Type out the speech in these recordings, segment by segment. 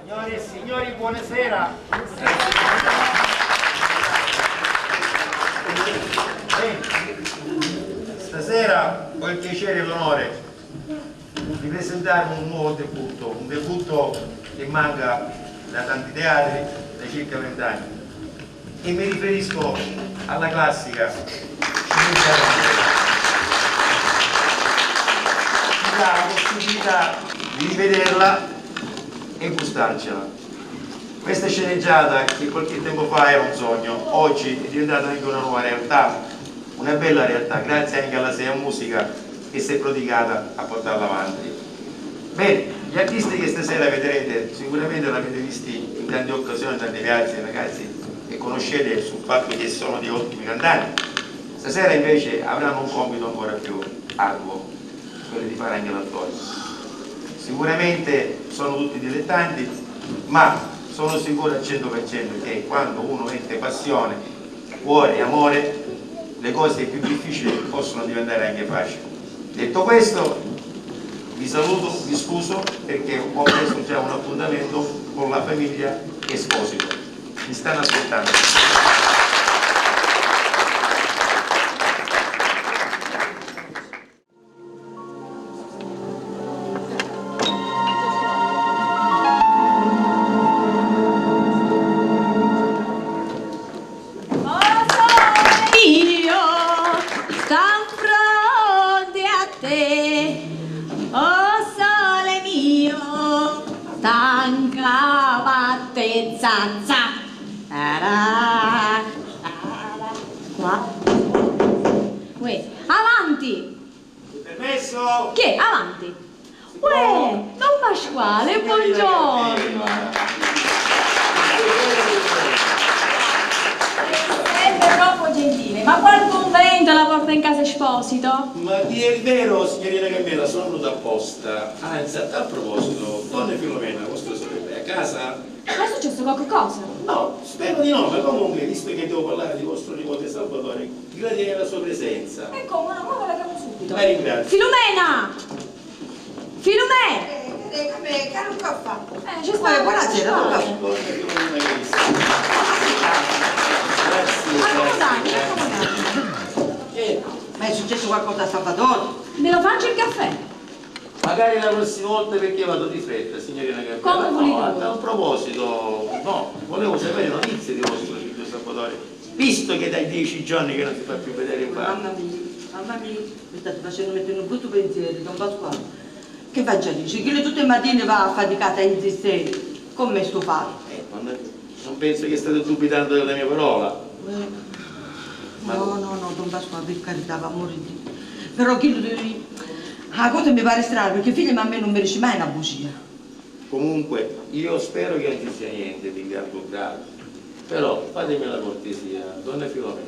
Signore e signori, buonasera. Bene, stasera ho il piacere e l'onore di presentare un nuovo debutto, un debutto che manca da tanti teatri da circa 20 anni. E mi riferisco alla classica sceneggiata. Ci dà la possibilità di rivederla e gustarcela. Questa sceneggiata, che qualche tempo fa era un sogno, oggi è diventata anche una nuova realtà, una bella realtà, grazie anche alla Sea Musica che si è prodigata a portarla avanti. Bene, gli artisti che stasera vedrete, sicuramente l'avete visti in tante occasioni, in tante piazze, ragazzi, e conoscete sul fatto che sono dei ottimi cantanti. Stasera invece avranno un compito ancora più arduo, quello di fare anche l'attore. Sicuramente sono tutti dilettanti, ma sono sicuro al 100% che quando uno mette passione, cuore e amore, le cose più difficili possono diventare anche facili. Detto questo, vi saluto, vi scuso perché ho preso già un appuntamento con la famiglia Esposito. Mi stanno aspettando. Oh sole mio, sta 'nfronte a te. Oh sole mio, sta 'ncapa a te, za za. Tarà, tarà. Qua. Uè, avanti! Permesso? Che? Avanti! Uè, Don Pasquale, buongiorno! Sempre troppo gentile, ma qual convento la porta in casa Esposito? Ma a dire il vero, signorina Carmela, sono venuto apposta. Anzi, a tal proposito, donna Filomena, vostra sorella, è a casa? Ma è successo qualcosa? No, spero di no, ma comunque, visto che devo parlare di vostro nipote Salvatore, gradirei la sua presenza. E come no, ma ve la chiamo subito. La ringrazio. Filomena! Filomena! Caro caffè. Ci sta. Buonasera, don Pasquale. Donna Filomena carissima. Grazie. Accomodate, grazie. accomodate. Ma è successo qualcosa a Salvatore? Me lo faccio il caffè? Magari la prossima volta perché vado di fretta, signorina Carmela. Come volete No, a voi. tal proposito, no, volevo sapere notizie di vostro figlio Salvatore, visto che dai 10 giorni che non si fa più vedere in parte. Mamma mia, mamma mia, mi state facendo mettere un brutto pensiero, don Pasquale. Che faccia dice? Che tutte le mattine va a faticare a insistere. Come sto fatto? Non penso che state dubitando della mia parola. No, no, no, don Pasquale, per carità, va a morire. Però chi la cosa mi pare strana perché figlio a me non mi dice mai una bugia. Comunque, io spero che non ci sia niente di grave. Però fatemi la cortesia, donna Filomena,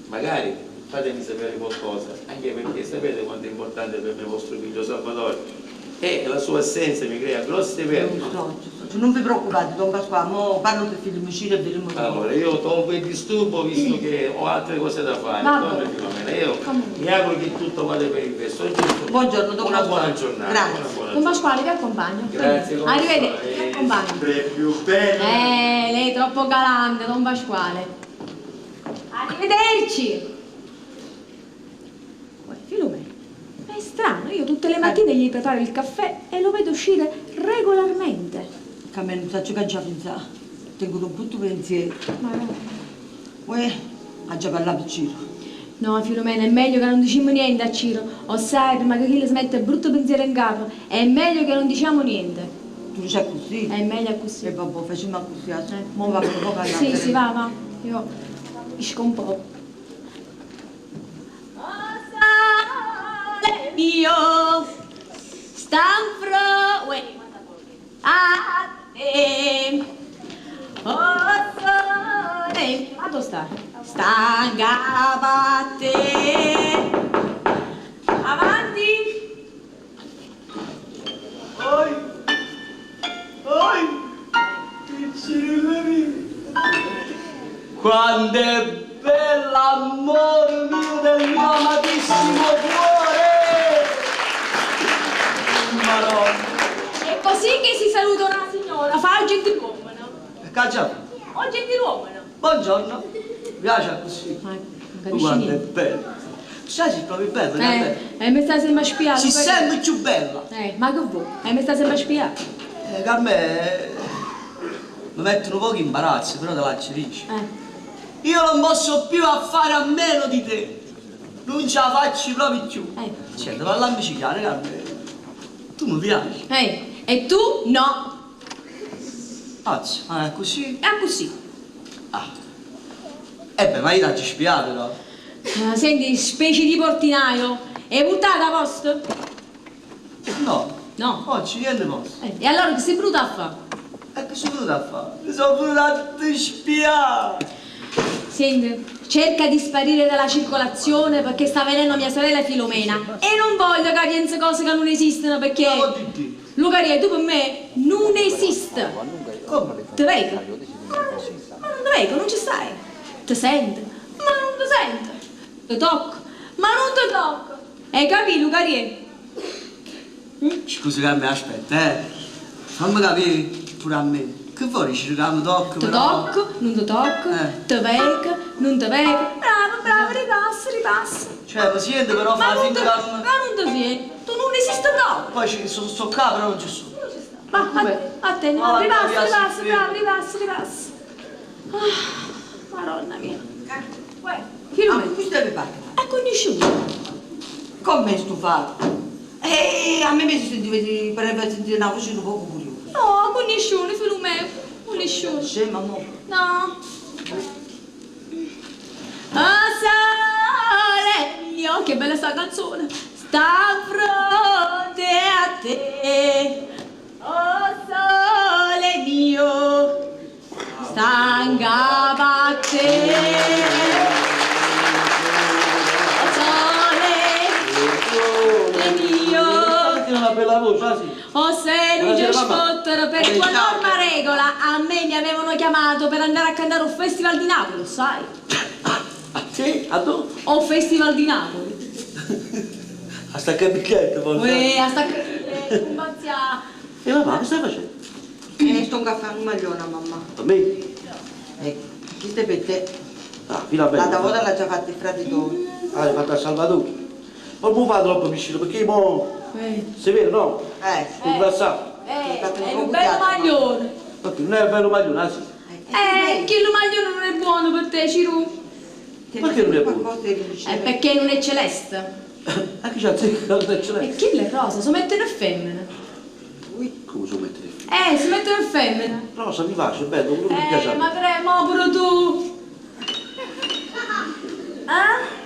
magari fatemi sapere qualcosa, anche perché sapete quanto è importante per me vostro figlio Salvatore e la sua assenza mi crea grosse perdite. Non so, non vi preoccupate, don Pasquale, mo parlo per figlio vicino e vedremo. Allora, io tolgo il disturbo visto che ho altre cose da fare. Vabbè. Donna Filomena, io mi auguro che tutto vada per il verso giusto. Buongiorno, don Una Pasquale. buona giornata. Grazie. Una buona Don Pasquale, vi accompagno. Grazie, come Arrivederci, sta? vi accompagno. Sempre più bello. Lei è troppo galante, Don Pasquale. Arrivederci. Uè, Filomena, è strano, io tutte le mattine gli preparo il caffè e lo vedo uscire regolarmente. Che a me non so che già pensare. Tengo un brutto pensiero. Ma Uè, ha già parlato Ciro. No, Filomena, è meglio che non diciamo niente a Ciro. O sai, prima che chi le smette brutto pensiero in capo, è meglio che non diciamo niente. Tu dici così? È meglio così. E vabbè, facciamo così. Mo va per poco alla Sì, sì, va, va. Io esco un po'. Sole mio, sta 'nfronte a te. Oh sole, ma dove sta? Sta 'ncapa a te. Avanti. Oi! Oi! Piccirilla mia! Quando è bella amore mio del mio amatissimo cuore! Madonna! Che cos'è? Così che si saluta una signora, fa il gentiluomo. E che già? O gentiluomo. Buongiorno. Mi piace così. Ma non Tu capisci guarda, è niente. bella. Sai, sei proprio bella, Carmela. Eh, e mi sta sempre a spiare. Sei Luca. sempre più bella. Ma che vuoi? E mi sta sempre a spiare. Carmela, mi metto un po' in imbarazzo, però te la ci dici. Eh. Io non posso più a fare a meno di te. Non ce la faccio proprio più. Eh. Senti, parlandoci chiaro, Carmela. Tu mi piaci. E tu no. Pazzo, ah, è così? È così. Ah. Eh beh, ma io ti ho spiato, no? Ah, senti, specie di portinaio, è buttata a posto? No. No. Oggi niente posso. E allora che sei venuta a fare? E che sono venuto a fare? Mi sono venuto a te spiare. Senti, cerca di sparire dalla circolazione perché sta venendo mia sorella Filomena e non voglio che pensi cose che non esistono perché... Ma che Lucaria, tu per me non esiste. Come? Ti vedo? Ma non ti vedo, non ci stai. Ti sento? Ma non ti sento. Ti tocco? Ma non ti tocco. Hai capito, Lucaria? Scusa Carmen, aspetta, eh. Fammi capire pure a me. Che vuoi dire che mi tocco? Ti però? tocco, non ti tocco, Eh. ti vedo, non ti vedo. Bravo, bravo, ripassa, ripassa. Cioè, mi sento però Ma fa non ti, finta che non... ma non ti senti, tu non esisti proprio. Poi ci sono sto qua, però non ci sono. Ma a, a te, no, Ma ripassa, la ripassa, mia bravo, ripassa, ripassa. Ah, Madonna mia. Uè, Ah, Filomena, questo deve fare. è conosciuto. Come è stufato? A me mi si sentiva di pareva sentire una voce un poco curiosa. No, con nessuno, Filomena, con nessuno. Scema mo. No. Ah, sole mio, che bella sta canzone. Sta fronte a te. Oh sole mio, sta in capo a te. Oh sole mio. Senti una bella voce, ah sì. O se non ci Buonasera, mamma. sfottere per tua norma regola, a me mi avevano chiamato per andare a cantare un festival di Napoli, lo sai? Ah, sì? A tu? O festival di Napoli. A staccare il biglietto, forse. Uè, a staccare il biglietto, E mamma, che stai facendo? Sto a fare un maglione, mamma. A me? Ecco, questo è per te. Ah, finalmente. L'altra volta l'ha già fatta il frate tuo. Ah, l'hai fatta a Salvatore. Ma non fa troppo vicino, perché mo... Si vede, no? Eh. Ingrassato. È un bel maglione. Perché non è un bello maglione, ah sì. Che il maglione non è buono per te, Ciru. Perché non è buono? È perché non è celeste. A chi c'ha zecca non è celeste? E chi è rosa? Si mettono in femmina. Come si mette in femmina? Si mettono in femmina. Rosa mi piace, è bello, quello mi piace. Ma tre, mo pure tu. Eh?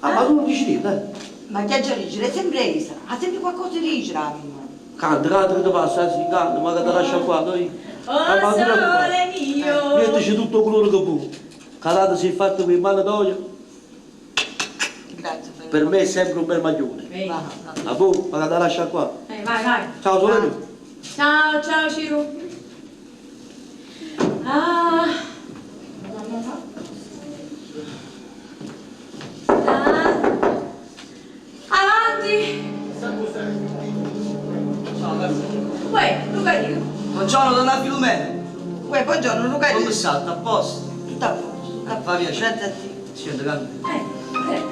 Ah, ma tu non dici niente, eh? Ma che già dice? È sempre essa. Ha sempre qualcosa di dice, la mia. Canta, canta che ti passa, sì, canta, ma che ti lascia qua, dai. Oh, Ah, ma tu non sole mio. Mettici tutto quello che vuoi. Calate si è fatto con mano d'olio. Grazie. Per me è sempre un bel maglione. Ehi. Ah, boh, ma che ti lascia qua. Vai, vai. Ciao, sole mio. Ciao, ciao, Ciru. Ah. Ah. Avanti. Uè, Luca io. Buongiorno, donna Filomena. Uè, buongiorno, Luca. Come sta? Tutto a posto? Tutto a posto. Tutto a Fa piacere. Grazie a te. Senti, calma. Eh.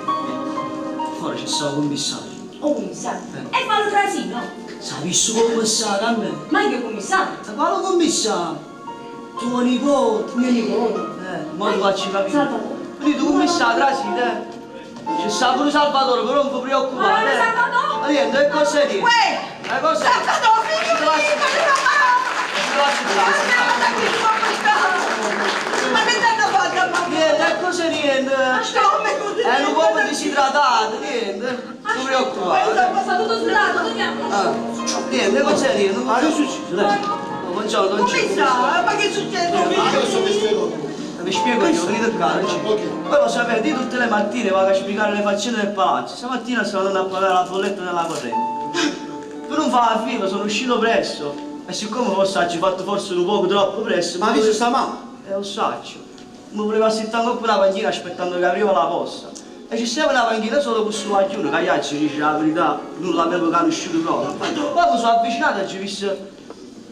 Fuori c'è stato un commissario. Oh, commissario. E fallo trasino. Sa visto come commissario, Carmen? Ma io commissario? Ma quale commissario? Tuo nipote. Mio nipote. Mo ti faccio capire. Salvatore. Quindi tu commissario, trasite, eh. C'è sta pure Salvatore, però non vi preoccupate. Ma eh. Salvatore! Ma niente, che cosa è? Uè! Ma cosa è? Salvatore, figlio mio, ma che ti hanno fatto, mamma? Niente, che cosa niente? Come? È un po' disidratato, niente. Non ti preoccupare. Sta tutto sudato, dobbiamo. Ah, niente, cosa niente? Ma che è successo? Dai. Oh, buongiorno, don Ciccio. Come sta? Ma che è successo? Vi spiego io, venite qua, non c'è. Voi lo sapete, io tutte le mattine vado a spiegare le faccende del palazzo. Stamattina sono andato a pagare la bolletta della corrente. Per non fare la fila, sono uscito presto. E siccome forse ci ho fatto forse un poco troppo presto. Ma ha visto sta mano? Lo saccio. Mi volevo assettare ancora la panchina aspettando che apriva la posta. E ci steva na panchina sola cu stu guaglione ca io aggia dicere 'a verità nun l'avevo canusciuto proprio. Poi mi sono avvicinato e aggio visto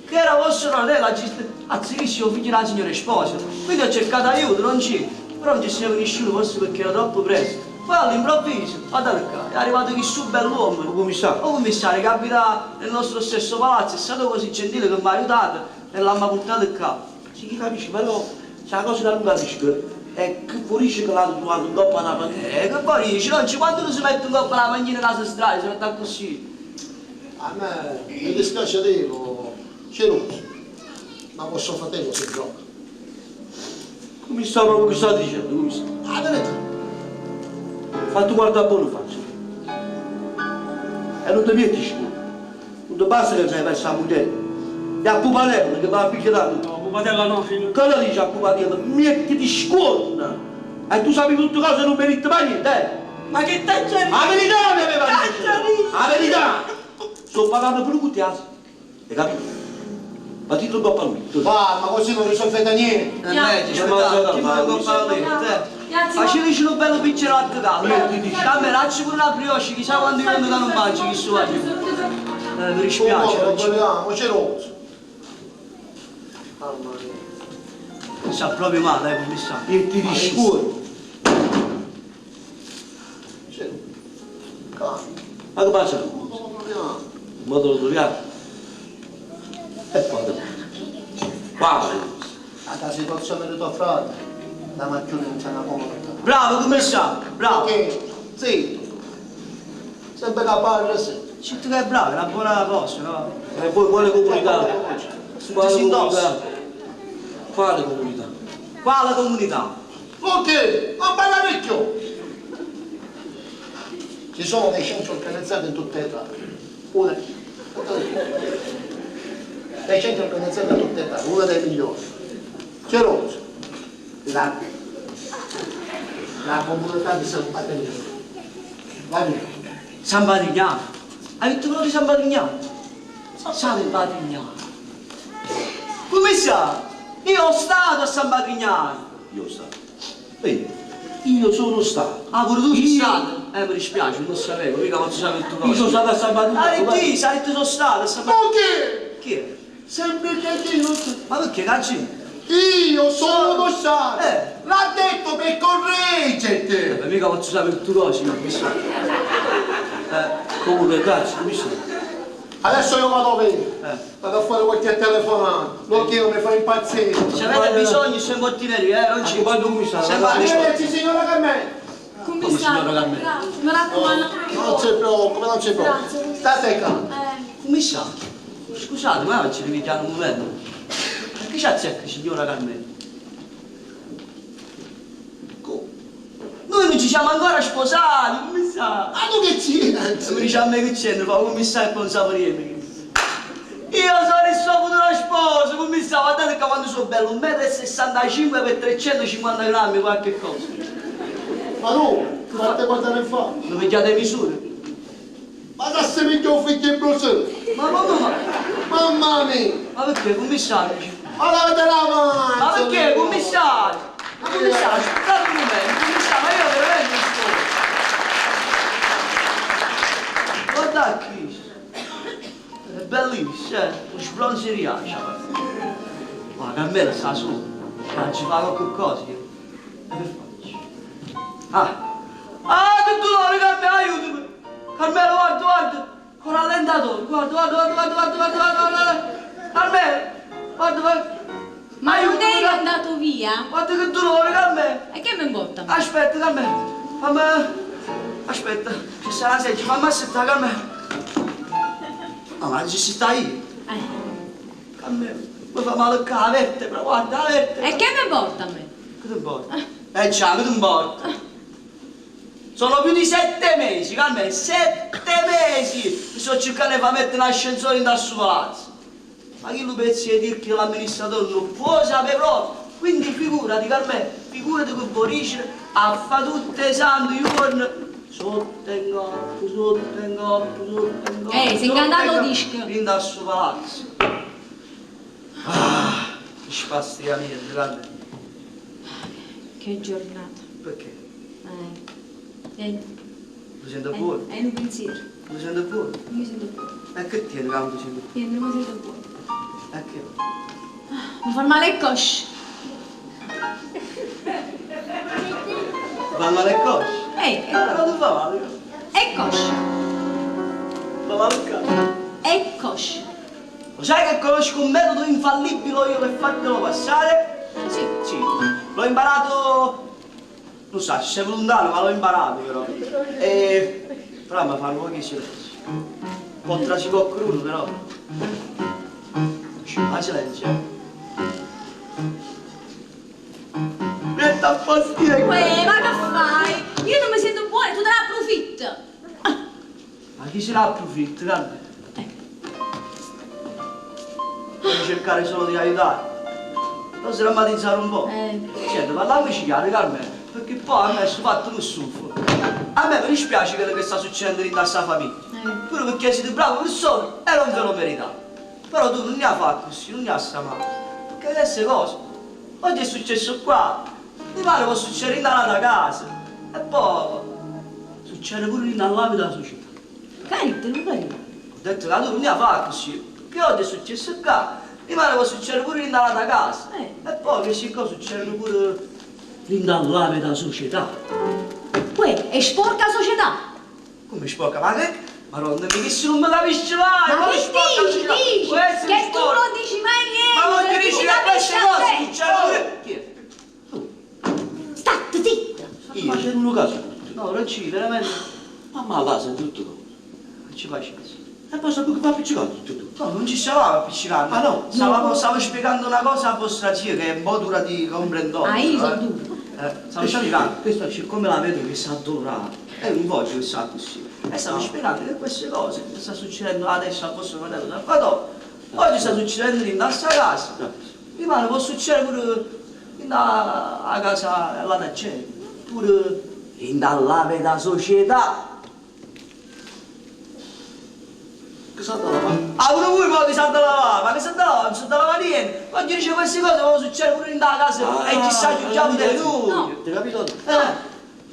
che era vostro fratello, aggio ditto, Azz, chisto è 'o figlio d' 'a signora Esposito. Quindi ho cercato aiuto, non c'è. Però nun ce steva nisciuno, forse pecché era troppo presto. Poi all'improvviso, guardate ccà, è arrivato chistu bell'uomo. 'O commissario. 'O commissario che abita nel nostro stesso palazzo, è stato così gentile che m'ha aiutato e l'amma purtato ccà. Sì, capisco, però se 'a cosa ca nun capisco è che vo dicere che l'ate truvato 'ncopp' a na panchina. Eh, che vo dicere? Non c'è, quando uno si mette 'ncopp' a na panchina ca si sdraia, si mette accussì. A me mi dispiace dirlo, Ciruzzo, ma vostro fratello si droga. Commissario, ma che sta dicendo, commissario? 'A verità. Fatte guardà buono 'nfaccia. E nun te miette scuorno. Nun te basta ca c'hai perso 'a mugliera? E a Pupatella che va a piglià? No, Pupatella no, figlio. Che le dice a Pupatella? Miettiti scuorno! E tu sapi tutte cose e nun m'hê ditto mai niente, eh? Ma che t'aggia dì? 'A verità mi aveva T'aggia dicere! dì! 'A verità! Sto parlando pure cu te, 'a Hai capito? Ma dillo 'ncopp' a lui. Va, ma così non risolvete niente. È meglio, aspettate, chi me lo compra lei? Faceteci nu bello bicchierotto caldo. Carmela, dacci pure una brioche, chissà quanti giorni ca nun mangio chistu guaglione. Eh, mi dispiace. Lo vogliamo, Ciruzzo. Mamma mia. Sta proprio male, commissario. E ti riscuoto. Ciruzzo. Calma. Ma che passa? Come lo troviamo? Ma te lo troviamo? E quando? Quale? La situazione di tuo frate, la macchione non c'è una porta. Bravo, commissario, bravo. Ok, zitto. Sempre che parla, sì. Certo che è bravo, è una buona cosa, no? E voi quale comunità? Quale Si indossa. comunità? Quale comunità? Quale comunità? Ok, ma parecchio! Ci sono dei centri organizzati in tutta Italia. Una, dei centri organizzati in tutta Italia, uno dei migliori. Ceroso, la, la comunità di San Patrignano. Va bene. San Patrignano. Hai detto quello di San Patrignano? San Patrignano. Commissario, io ho stato a San Patrignano. Io stato. Vedi, io sono stato. Ah, pure tu sei Io- stato? Mi dispiace, non lo sapevo, mica posso sapere tutto Io sono stato a San Patrignano. Ah, di, sai, tu sono stato a San Patrignano. Ok, Chi è? sempre che io, Ma perché, cacci? io sono stato. Eh. L'ha detto per correggerti. Ma mica posso sapere tutte cose, io, commissario. Comunque, grazie, commissario. Adesso io vado via. Eh. Vado a fare qualche telefonata. L'occhio mi fa impazzire. Se avete bisogno, sono in portineria, non ci... Accompagno il commissario. Se va- Arrivederci signora Carmela. Commissario, signora Carmela? grazie, mi raccomando. anche Non voi. si preoccupi, non si preoccupi. Grazie. State calma. Commissario, scusate, ma ci rivediamo un momento. Ma che c'è azzecca, signora Carmela? Noi non ci siamo ancora sposati, commissario. Ma tu che c'entri? Se mi dice a me che c'entra, fa commissario con sapore. Io sono il suo futuro sposo, commissario, guardate che quando sono bello, 1,65 m per 350 grammi, qualche cosa. Ma tu, fate guardare fa. Mi pigliate misure? Ma se mi un figlio in Bruxelles? Ma ma ma, Mamma mia! ma perché, commissario? Ma lavate la mano! Ma perché, commissario? Ma commissario, aspettate un momento, commissario, ma io veramente non sto. Guarda qui. È bellissimo, eh? Lo sbronzeria, cioè. Ma Carmela sta su. Ma ci fa qualche cosa io. E che faccio? Ah! Ah, che dolore, Carmela, aiutami! Carmela, guarda, guarda! Con rallentatore, guarda, guarda, guarda, guarda, guarda, guarda, guarda, guarda! Carmela! Guarda, guarda! Ma non Aiutami, eri Car- andato via? Guarda che dolore, Carmela! E che mi imbotta? Aspetta, Carmela! Fammi... Aspetta, ci sarà la seggia, fammi assettare, Carmela! No, ma ci si sta io! Eh. Carmela, mi fa male qua, la vertebra, guarda, la vertebra! E che mi importa a me? Che ti importa? Eh già, che ti importa? Sono più di 7 mesi, Carmela, 7 mesi! Mi sto cercando di far mettere un ascensore in suo palazzo. Ma chi lo pensi di dire che l'amministratore non può sapere proprio? Quindi figurati, Carmela, figurati che Borice a fa tutte le sante giorni sotto in coppa, sotto in coppa, sotto in coppa. Ehi, sei sotto in incantato coppa, disco. Fin dal suo palazzo. Ah, che spastiamento, Carmela. Che giornata. Perché? Niente. Ti sento buono? È un pensiero. Ti sento buono? Non mi sento buono. E che tieni che non ti sento buono? Niente, non mi sento buono. E che? Mi fa male il cosce. Fa male il cosce? Ehi, Eh, non ti fa male. e cosce. Fa male il cosce. E cosce. Lo sai che conosco un metodo infallibile io per fartelo passare? Sì. Sì, l'ho imparato. Non so, ci sei lontano, ma l'ho imparato però. E. Però mi fanno pochi silenzio. Un po' trasicocco però. Ma silenzio. eh. Metta a fastidio. Uè, ma che fai? Io non mi sento buona, tu te ne approfitti. Ma chi se ne approfitta, guarda? Devo cercare solo di aiutare. Non sdrammatizzare un po'. Eh. Senti, parliamoci chiaro, Carmen, perché poi a me sto fatto un stufo. A me mi dispiace quello che sta succedendo in questa famiglia. Eh. Pure perché siete bravo persone e non ve lo meritate. Però tu non ne hai fatto così, non ne hai sta male. Perché queste cose, oggi è successo qua, domani può succedere in un'altra casa. E poi succede pure in un'altra della società. Carito, non carino. Ho detto che tu non ne hai fatto così, perché oggi è successo qua, domani può succedere pure in un'altra casa. Eh. E poi queste cose succedono pure in un'altra della società. Uè, è sporca società. Come sporca? Ma che? Madonna, mi che se non mi capisci mai! Ma come che sporca dici, società? dici? Può essere Che tu sporca. non dici mai niente. Ma non ti perché dici ti che capisci queste a cose te. succedono pure... Chi è? State zitta. Io facendo un caso. No, non ci, veramente. Mamma va, senti tutto tu. Non ci faccio caso. E poi sapevo che va appiccicato tutto tu. No, non ci stavamo appiccicando. Ah, no? Stavamo, stavo spiegando una cosa a vostra zia che è un po' dura di comprendere. Ah, io sono dura. Stavo spiegando, questo siccome la vedo che sta addolorata, e non voglio che sta così. E stavo spiegando che queste cose che sta succedendo adesso a vostro fratello Salvatore, oggi sta succedendo in nostra casa. Rimane può succedere pure in a casa alla gente, pure in dalla società. Che sa da lavare? Ah, pure voi poi che sa da lavare, ma che sa da lavare, non sa da lavare niente. Quando dice queste cose può succedere pure in da casa e chissà chiudiamo delle noi. No. Ti capito? Eh.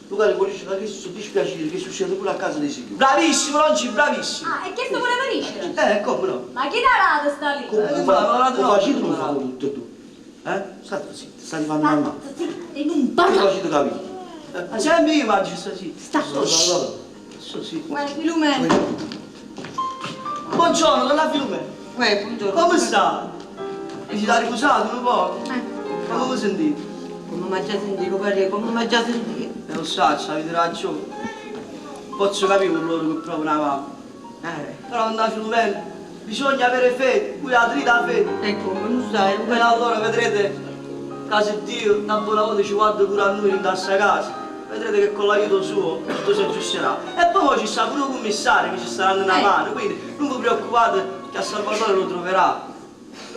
Luca, vuole dire che sono dispiacere che succede pure a casa dei signori. Bravissimo, Longi, bravissimo. Ah, e che sto voleva dicere? Come no? Ma chi t'ha dato sta lì? Come Eh, ma la come no, facete non no. fanno tutto e due. Eh? State zitti, state fanno una mano. State zitta e non Come parla. facete capire? Ma sempre io mangio sta zitto. Sta. Sto zitto. Uè, Filumena. Buongiorno, donna Filumena. Uè, buongiorno. Come sta? Vi siete riposato un po'? Eh. Come vi sentite? Come mi ha già sentito, Lucaria, come mi ha già sentito? Lo so, avete ragione. Posso capire con loro che provano una mamma. Eh, Però donna Filumena, bisogna avere fede, qui la trita fede. e come, non sai, E Lucaria. allora vedrete, caso Dio, una buona volta ci guarda pure a noi in questa casa. Vedrete che con l'aiuto suo tutto si aggiusterà. E poi mo ci sta pure un commissario che ci staranno una Eh. mano, quindi non vi preoccupate che a Salvatore lo troverà.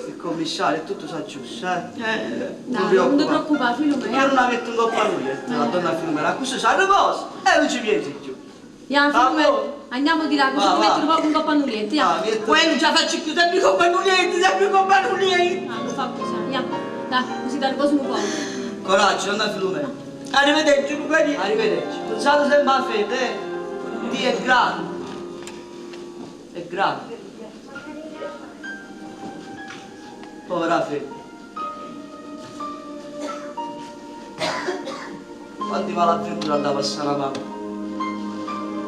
Il commissario e tutto si aggiusta, eh. Eh, Non Dai, vi non ti preoccupate. preoccupare, Perché Filumena. non la metto in coppa a lui, eh? La donna Filumena, questo sa una cosa e non ci piace più. Ya, Ah, Filumena, boh. andiamo di là, così Va, ti va. metto un po' un coppa nulletta, ya. Ah, metto- Uè, non ce la faccio più, sempre con Manuletti, sempre con Manuletti. Ah, non fa così, ya. Dai, così ti riposo un po'. Coraggio, donna Filumena. Arrivederci, Lucaria. Arrivederci. Pensate sempre a fede, eh? Dio è grande. È grande. Povera fede. Quanti malavventure andava a passare la mamma.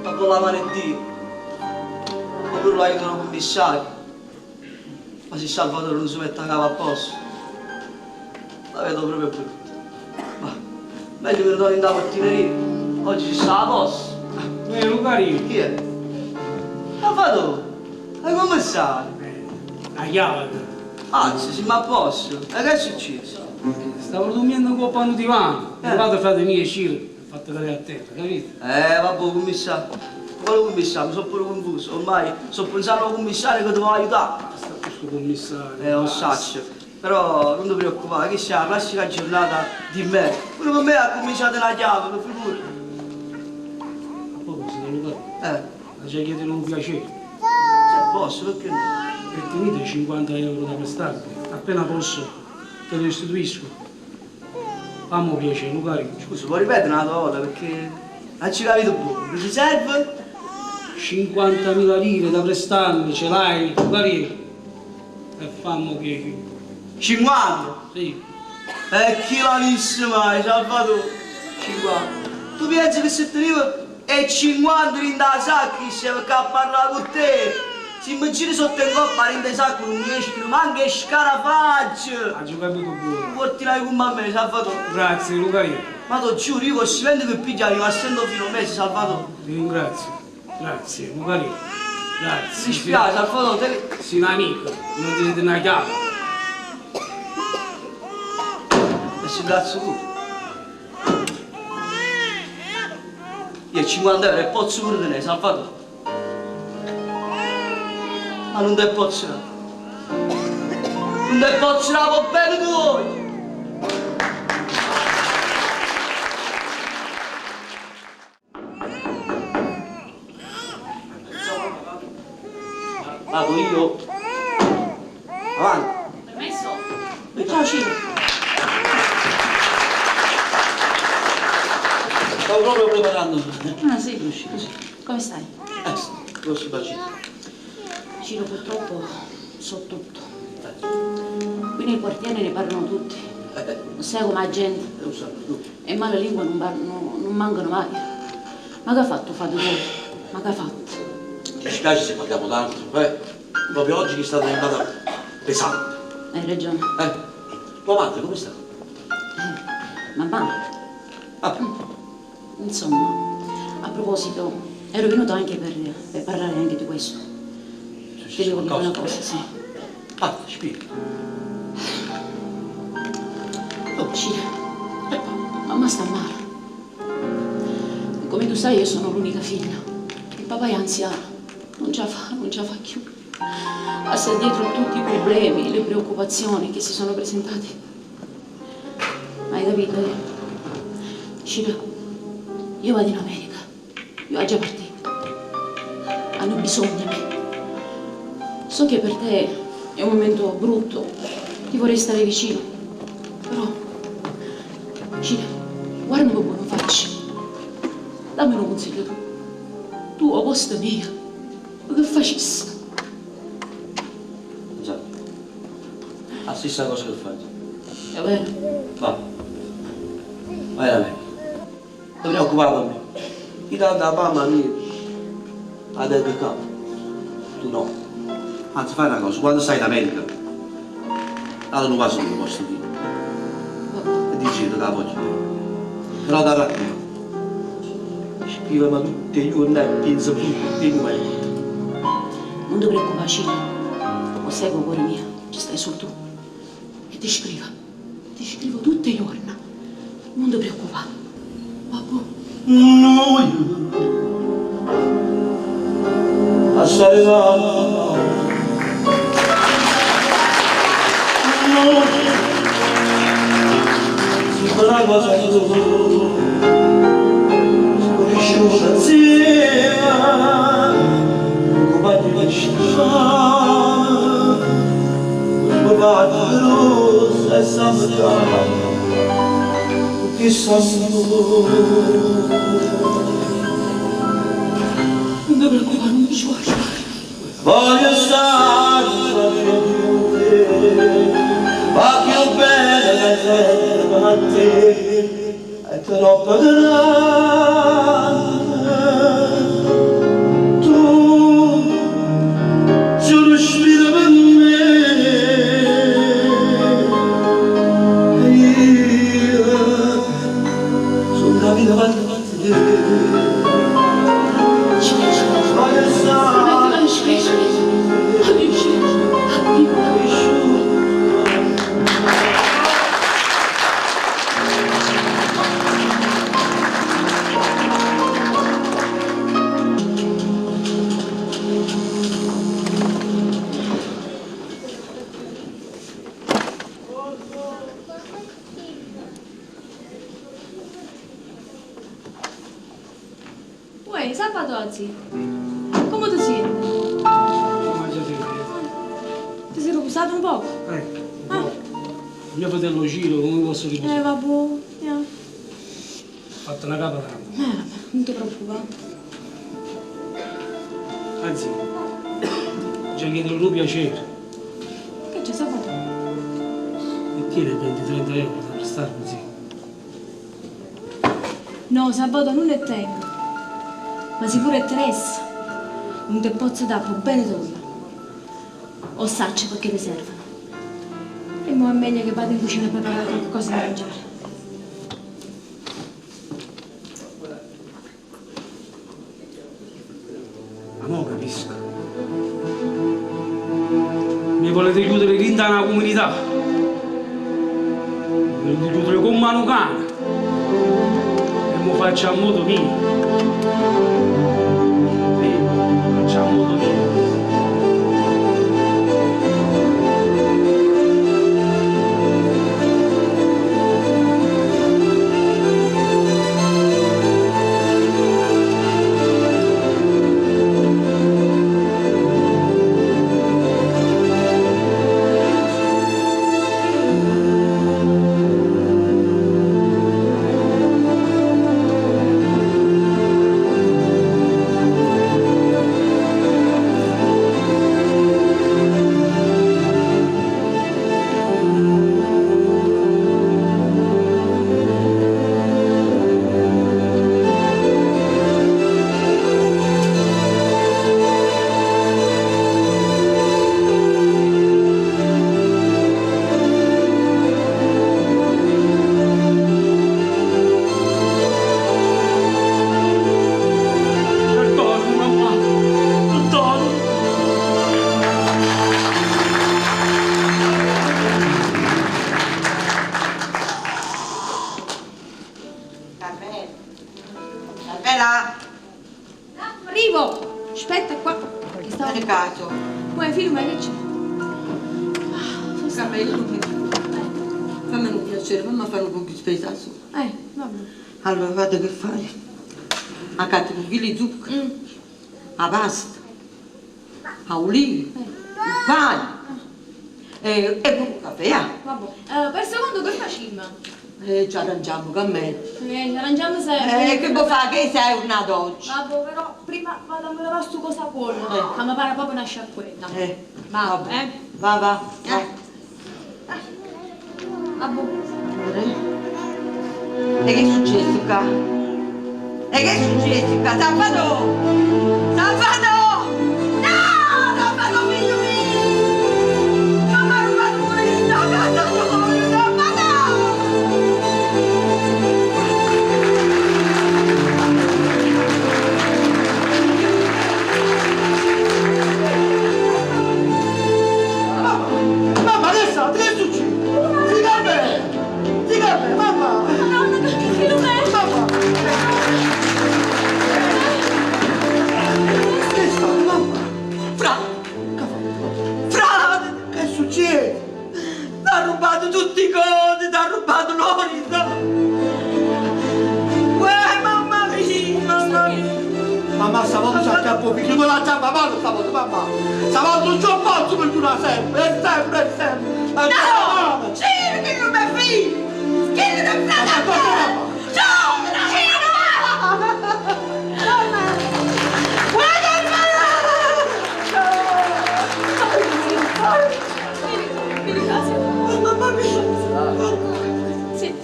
Ma con la mano è Dio. Oppure lo aiutano i commissari. Ma se Salvatore non si mette a capo a posto, la vedo proprio brutta. Ma meglio che torni in da portineria. Oggi ci sta la posta. Lucarino, Chi è? Salvatore, ma come stai? la chiave. Anzi, siamo a posto. E che è successo? Stavo dormendo con un divano. Eh. È arrivato frate mio e Ciro, ha fatto cadere a terra, capito? Vabbè, commissario. Quale commissario? Mi sono pure confuso. Ormai sto pensando al commissario che dovevo aiutare. Basta questo commissario. Lo basta. saccio. Però non ti preoccupare, che sia la classica giornata di me. Pure con me ha cominciato la chiave, per figura. A proposito, Lucarino, Eh, la già chiedono un piacere. se posso, perché no? E tenete 50 euro da prestarmi. Appena posso, te lo restituisco. Fammi un piacere, Lucarino. Scusa, puoi ripetere una volta perché... Non ci capito buono, mi ti serve? 50.000 lire da prestarmi, ce l'hai, Lucarie? E fammo piacere. 50? Sì. E chi l'ha visto mai, Salvatore? 50. Tu pensi che se tenevo e 50 in da sacca, stavo qua a parlare con te. Se mi giri sotto in coppa, in da sacca non mi escono manco scarafaggio. Ha capito buono. Portirai con me, Salvatore. Grazie, Lucarie. Ma ti giuro, io con stipendio che piglia arrivo a sento fino a un mese, Salvatore. Ti ringrazio. Grazie, Lucarie. Grazie. Mi spiace, Salvatore, te... Sei un amico, non ti dite una chiave. E si cazzo tu. Io 50 euro e posso pure tenere, Salvatore. Ma non te posso dare. Non te posso dare, va bene tu! Vado io. Avanti. Permesso? Ciao Ciro. Stavo proprio preparando. Ah sì? Come stai? Grosso bacino. Ciro, purtroppo so tutto. Qui nel quartiere ne parlano tutti. Sai come la gente. Lo so, tu. E male lingua non, non mancano mai. Ma che ha fatto fate voi? Ma che ha fatto? Ti dispiace se parliamo d'altro, eh? Proprio oggi che è stata diventata pesante. Hai ragione. Tua madre come sta? Mamma. Ah. Insomma, a proposito, ero venuto anche per parlare anche di questo. Ti devo dire una cosa, sì. Ah, spiega. Oh, Ciro, mamma sta male. Come tu sai, io sono l'unica figlia. Il papà è anziano, non ce la fa, non ce la fa più. Passa dietro tutti i problemi, le preoccupazioni che si sono presentati. Hai capito? Eh? Ciro, io vado in America. Io ho già partito. Hanno bisogno di me. So che per te è un momento brutto, ti vorrei stare vicino. Però, Ciro, guardami buono faccia. Dammi un consiglio tu. Tu, a posto mio, che facessi? Esatto. La stessa cosa che fai. È vero? Va. Vai da me. Non preoccupare per me. Ti tanto la mamma mia. Adesso qua. Tu no. Anzi, fai una cosa, quando stai in America, date un vaso che posso dire. E dici che la voglio bene. Però da raccomando. Scrivimi tutti i giorni e pensa tutti i momenti. Non ti preoccupare, Ciro. Lo seguo, cuore mio. Ci stai solo tu. E ti scrivo. Ti scrivo tutti i giorni. Non ti preoccupare. Babbo. Noi a stare là. Noi la cosa sconosciuta insieme, compagni di strada, rossa e santa, che sono. Non ti preoccupare, non ti guardo. Voglio stare con te, ma più bene che a te, è troppo grande. Tu, giuro spirito per me, e io sono la vita per te. Voglio stare. Uè, Salvatozzi, come ti senti? Come già sentito? Ti sei riposato un poco? Ah. Mio fratello Ciro, come posso riposare? Vabbè, yeah. Ho fatto una capa tanto. Vabbè. Non ti preoccupare. Anzi, già chiedo un piacere. Che c'è Salvatore? E tieni 20-30 euro da prestarmi, sì. No, Salvatore, non ne tengo. Ma sicuro è Teresa. Non ti posso dare per bene tuo. O saccio perché ti servono. E mo è meglio che vada in cucina a preparare qualcosa da mangiare. Ma mo capisco. Mi volete chiudere dentro una comunità. Mi volete chiudere come un cane. E mo faccio a modo mio. Sì, faccio a modo mio. Perdono, mamma. Perdono. Carmela. Carmela. Arrivo! Aspetta qua. Che stavo... Fare caso. Come film che c'è? Carmela, fammi un piacere, fammi fare un po' di spesa su. Vabbè. Allora, guarda che fai. Accatti un chilo di zucchero, la pasta, la oliva, il pane e pure il caffè. ah. Vabbè. Per secondo che facciamo? Ci arrangiamo con me. Ci arrangiamo sempre. Che vuoi fare? Che sei una oggi? Vabbè, però prima vado a lavare sto cosa buona. Che mi pare proprio una sciacquetta. Va, Vabbè. eh? Va, va, va. Vabbè. E che è successo qua? E che è successo qua? Salvatore! Salvatore! No! Salvatore, figlio mio! Mamma ha rubato pure il Salvatore! Salvatore! Mamma, che sta? Che è successo? Si Carmela! Si Carmela, mamma! Madonna, che Filomena! Mamma! Che è stato, mamma? Fra! Fra! Che succede? T'ha rubato tutti i cose, t'ha rubato l'oro! Uè, mamma mia, mamma mia! Mamma, stavolta c'è il figlio, tu la chiama mano stavolta, mamma! Stavolta non ce la posso perdonare sempre, e sempre, e sempre! Ma No! Ciro, che non mi figlio! Che non è frate! Ciao! Ciro! Guarda Mamma mia! Sì.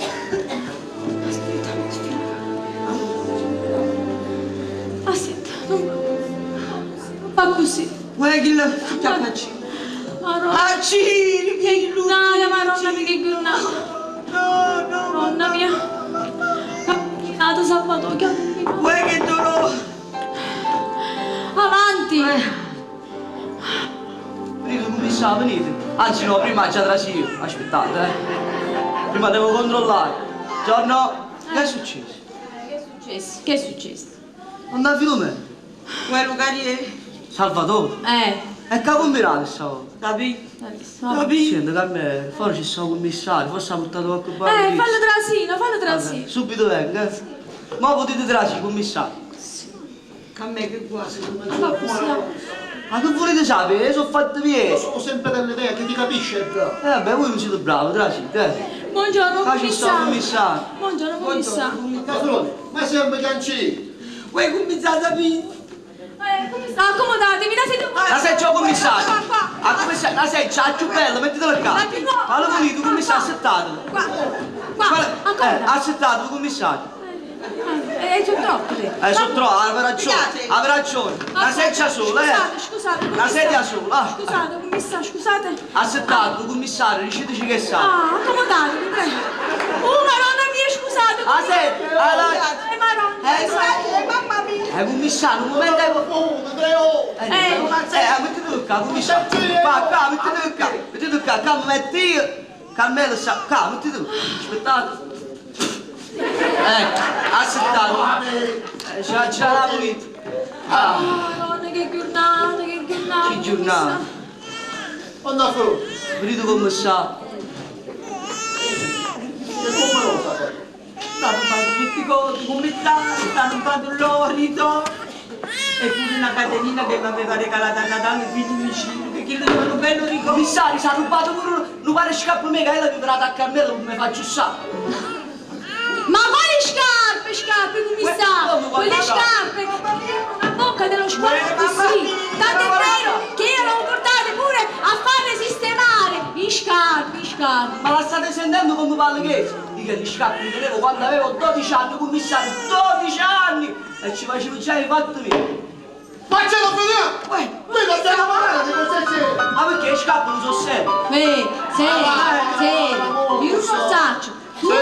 Aspetta, aspetta. Non fa così. Guarda che la faccio. Madonna. Ah, Ciro, che No, madonna mia, che giornata. No, no, Madonna mia. Camminato, Salvatore, che ho combinato. Guarda che dolore! Avanti. Venite, commissario, venite. Anzi no, prima già trasio. Aspettate, eh. Prima devo controllare. Giorno, che è successo? Che è successo? Che è successo? Non da Filomena. Quello carriere. Salvatore. E che ha combinato stavolta? Capì? Capì? Senti, Carmela, fuori ci sta un commissario, forse ha portato qualche buona Fallo trasino, fallo trasino. Vabbè, subito vengo, eh. Ma potete trasire, commissario. A me che quasi. Ma che volete sapere? Sono fatto via. Io sono sempre dell'idea che ti capisce, è bravo. Vabbè, voi non siete bravi, trasite, eh. Buongiorno, Qua ci sta un commissario. commissario. Buongiorno, commissario. Casolone, ma sempre canci. Vuoi cominciare a sapere? Accomodatevi, la sedia. La seggia commissario! Qua, qua. Ah, commissario, la seggia, la più bella, mettetela qua! La più nuova. Fallo pulito, commissario, assettatelo! Qua, qua, ancora. Assettatelo, commissario! Sono troppo. te. Sono troppo, aveva ragione, aveva ragione! La seggia sola, eh! Scusate, scusate. La commissario. sedia sola! ah. Scusate, commissario, scusate. Assettatelo, commissario, diceteci che sa! Ah, accomodatevi, prego. Oh, madonna mia, scusate. Ah, senti, allora... Madonna. Eh, Mamma mia! Commissario, un momento... Uno, tre, ore. Mettete qua, commissario. Qua, qua, mettete qua. Mettete qua, qua, mi metto io. Carmelo sa, qua, mettete qua. Aspettate. Assettate. C'ha già la pulita. Ah, Madonna, che giornata, che giornata. che giornata. Anda fuori. Venite commissario. Che come lo sa? Stanno facendo tutti cose, commissario, stanno facendo l'orito. E pure una catenina che mi aveva regalato a Natale il figlio vicino, che quello era un bello ricordo. Commissario, si è rubato pure un pare scappo me che io l'avevo dato a Carmelo come faccio sa. Ma quali scarpe, scarpe, commissario? Come Quelle guarda? scarpe a bocca dello squalo così. Tanto è vero che io l'ho portate pure a farle sistemare. I scarpe, i scarpe. Ma la state sentendo come parla che? Io che gli scappi li tenevo quando avevo 12 anni, commissario, 12 anni! E ci facevo già i fatti miei. Ma ce l'ho finita! Qui non stiamo parlando di queste Ma perché scappi non so sempre? Seri, seri, io non saccio. Tu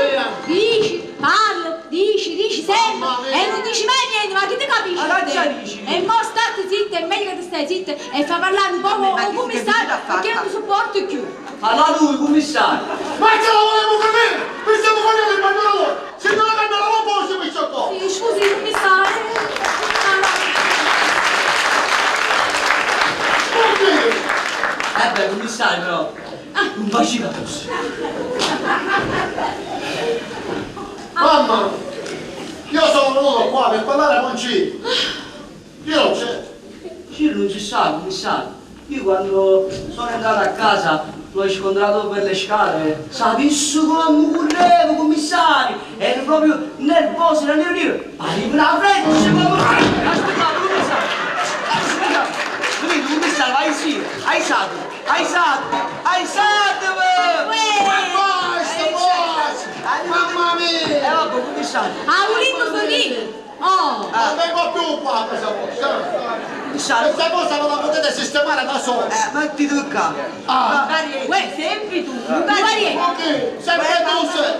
dici, parli, dici, dici sempre e non dici mai niente, ma chi ti capisce? Ma te? che dici? E mo state zitta, è meglio che ti stai zitta e fa parlare un po' ma con che il commissario che perché non ti sopporto più. Parla lui, commissario! Ma ce la volevo capire! Mi stiamo facendo il bagno Se non la cambiamo non posso mi qua! Sì, scusi, commissario. Oddio! Eh beh, commissario però, un bacino così. Mamma! Io sono venuto qua per parlare con Ciro. Io non c'è. Ciro non ci sa, commissario. Io quando sono entrato a casa l'ho incontrato per le scale. Sapessi come correvo, commissario! Ero proprio nervoso, era nero nero. Arriva una freccia, come... Aspettate, commissario! Aspettate! Venite, commissario, vai sì! Aizzate! Aizzate! Aizzate! Ma basta, basta! Mamma mia! Vabbè, commissario! Ah, volendo finire. Oh, Non vengo più qua a casa vostra! Commissario! Questa cosa non la potete sistemare da soli! Mettiti qua! Ah! Uè, sempre tu, Maria, Ok, sempre tu sei!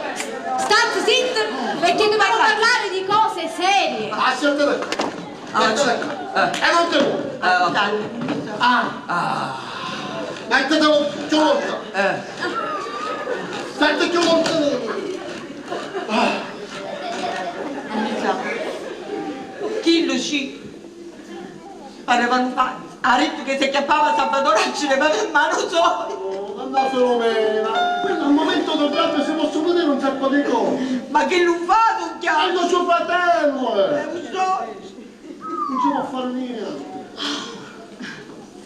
state zitta perché dobbiamo parlare di cose serie. Ascoltate! Ah, E non te muovi! Vabbè. Ah! Mettetelo più lontano! State più lontano! Chi sì. Pareva un pazzo. Ha detto che se chiappava Salvatore ci levava in mano solo. Oh, Anna Filomena, quello al momento dovrebbe si possono vedere un sacco di cose. Ma che non fa tu chiama? È il suo fratello! Non so. Non ci può fare niente.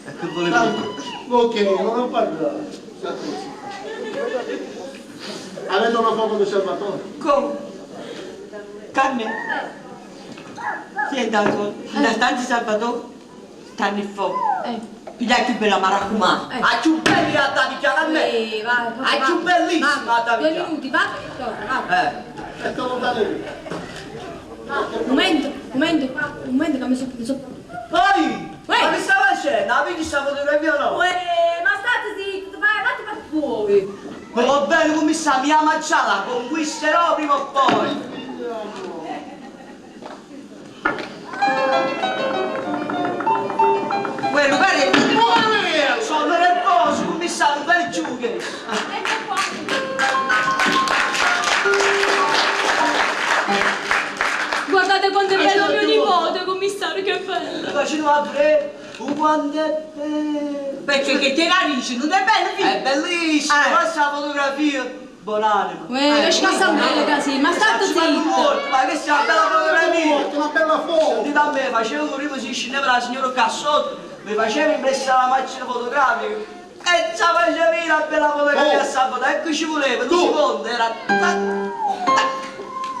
E che volevo? Ok, non parlare. State zitti. Avete una foto di Salvatore? Come? Carmen. Senta, nella stanza di Salvatore stanno il fuoco. Piglia più bella maracumà. Ah, più belli la da a me! Sì, vai, Ah, più bellissima la Due Davide! minuti, va, torna, va. Ecco lontano lì. Un momento, un momento, un momento che mi sono... Mi so... Poi! Uè. Ma che sta facendo? La vedi sta fotografia o no? Uè, ma state zitto, vai, vatti per fuori. Ma va bene, commissario, mi ama già, la conquisterò prima o poi! Quello guarda, Sono nervoso, commissario, vai giù che... Ecco qua. Guardate quanto è bello mio nipote, commissario, che bello. Facendo a tre, un quanto è bello! perché che te la dici, non è bello, figlio? È bellissima, Eh. questa fotografia! Buonanima! Uè, che scassa bella così, ma state Ci fanno zitto. morto, ma che sia una bella fotografia! Una bella foto! Sentite a me, facevo prima si scendeva la signora qua sotto, mi faceva impressa la macchina fotografica e ci faceva la bella fotografia Oh. a sabato, ecco ci voleva, un Tu. secondo, era tac, tac.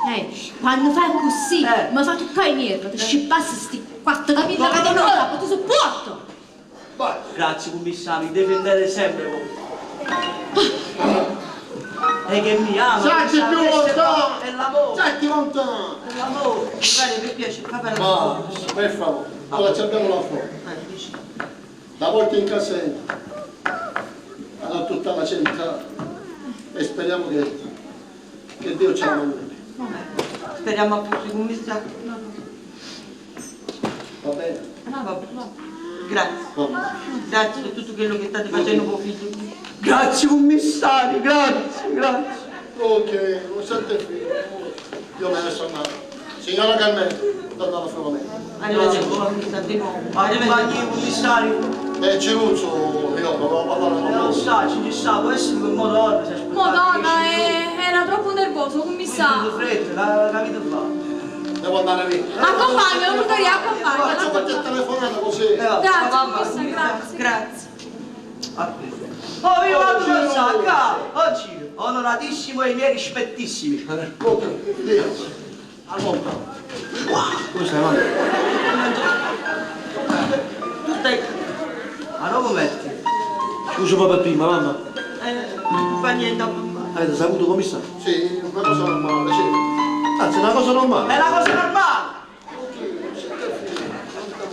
Eh, quando fai così, mi fa toccare i nervi, ti scippassi sti quattro capelli No, che no, ti no. capo, ti sopporto. Grazie commissario, mi difendete sempre voi. E che mi ama. Senti più lontano! È l'amore. Senti lontano! È l'amore. Bene, per piacere, va bene. Ma, per favore, allora ci abbiamo la fuori. La porta in casenna, a tutta la centrale e speriamo che, che Dio ce la mandi. Speriamo appunto, commissario. No, no. Va bene? No, vabbè. Grazie. Grazie per tutto quello che state facendo con figlio. Grazie commissario, grazie, grazie. Ok, non sente figlio. Io me ne sono andato. Signora Carmela, torna alla Filomena. Arrivederci, commissario, di nuovo. Arrivederci, commissario. E Ciruzzo, io dovevo parlare Eh, con non lui. sa, ci sta, può essere quel modo si è aspettato Madonna, 10 minuti. era troppo nervoso, commissario. Freddo, la capito fa. Devo andare via. Accompagna, Lucaria, accompagna. Faccio qualche telefonata così. Grazie, commissario, grazie. Grazie. Oh, io vado a sacca! Oggi, onoratissimo e i miei rispettissimi. Allora. Come stai, mamma? Tu stai... Ma non lo metti? Scusa proprio prima, mamma. Eh, fa niente, mamma. Avete saputo come sta? Sì, una cosa normale, sì. Anzi, è una cosa normale. È una cosa normale!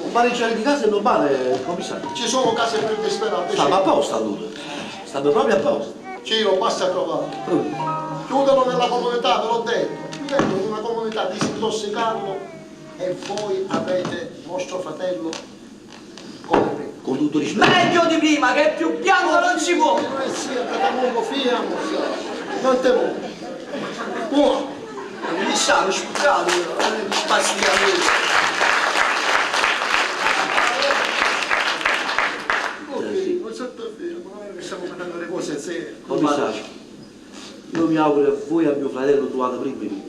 Un pariggiare di casa è normale, commissario. Ci sono case più disperate. Stava apposta allora. Stava proprio apposta. Ciro, basta a trovare. Chiudono nella comunità, ve l'ho detto. Chiudendo in una comunità, disintossicarlo e voi avete vostro fratello come prima. Con tutto rispetto. Meglio di prima, che più bianco non si può! Eh sì, catamungo, fiamo, non te muovi. Buono. Commissario, scusate, mi spastiamo. Ok, non sento fermo, non è che stiamo facendo le cose serie. Commissario, io mi auguro che voi e mio fratello trovate prima di me.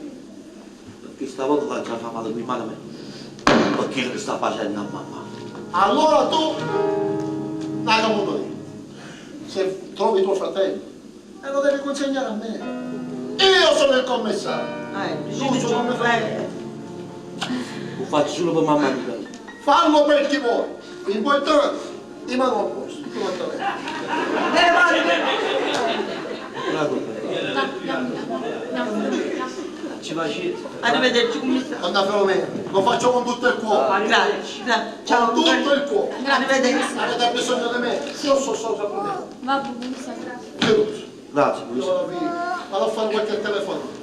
Perché stavolta l'ha già famato qui in mano a me. Per quello che sta facendo a mamma. Allora tu, Nakamoto lì, se trovi tuo fratello, e lo devi consegnare a me. Io sono il commissario. Tu sono mio fratello. Lo faccio solo per mamma mia. Fallo per chi vuoi. L'importante, di mano al posto. Tu non te Eh, ma... Ci facete. Arrivederci, commissario. Anna Filomena, lo faccio con tutto il cuore. Grazie, grazie. Ciao. Con tutto il cuore. Arrivederci. Avete bisogno di me? Io so solo sapere. Va bene, commissario, grazie. Ciruzzo, Grazie, io commissario. vado via. Vado a fare qualche telefono.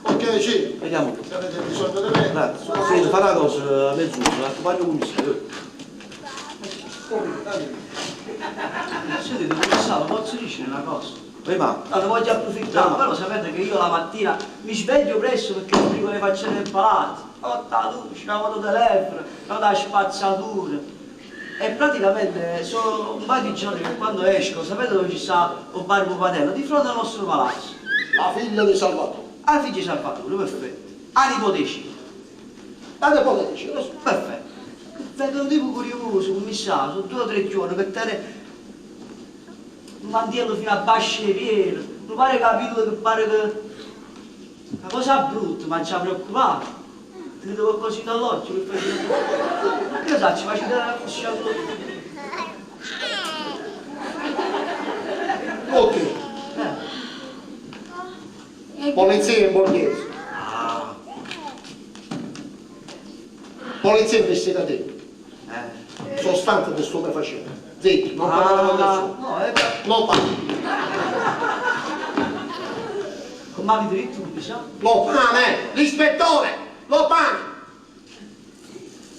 Ok, Ciro. Vediamo. Se avete bisogno di me. Grazie. Senti, fa una cosa, a mezz'ora, accompagno il commissario. Sentite, commissario, posso dire una cosa? Prima. No, ne voglio approfittare, però sapete che io la mattina mi sveglio presto perché sbrigo le faccende del palazzo. Ho la luce, ho il telefono, ho la spazzatura. E praticamente sono un paio di giorni che quando esco, sapete dove ci sta il bar Pupatello? Di fronte al nostro palazzo. La figlia di Salvatore. La figlia di Salvatore, perfetto. A nipotecina. La nipotecina, lo so. Perfetto. Vedo un tipo curioso, commissario, sono due o tre giorni per tenere un mantello fino a bascia i piedi, non pare capito che pare che... Una cosa brutta, ma ci ha preoccupato. Ti vedo qualcosa dall'occhio che faceva... Che sa, ci faceva la coscia Ok. Polizia in borghese. Ah. Polizia investigativa. Sostanza di stupefacente. Zitto, non parlare con nessuno. No, eh, Non parlo. Come avete detto, commissario? Lo pane, l'ispettore, lo pane.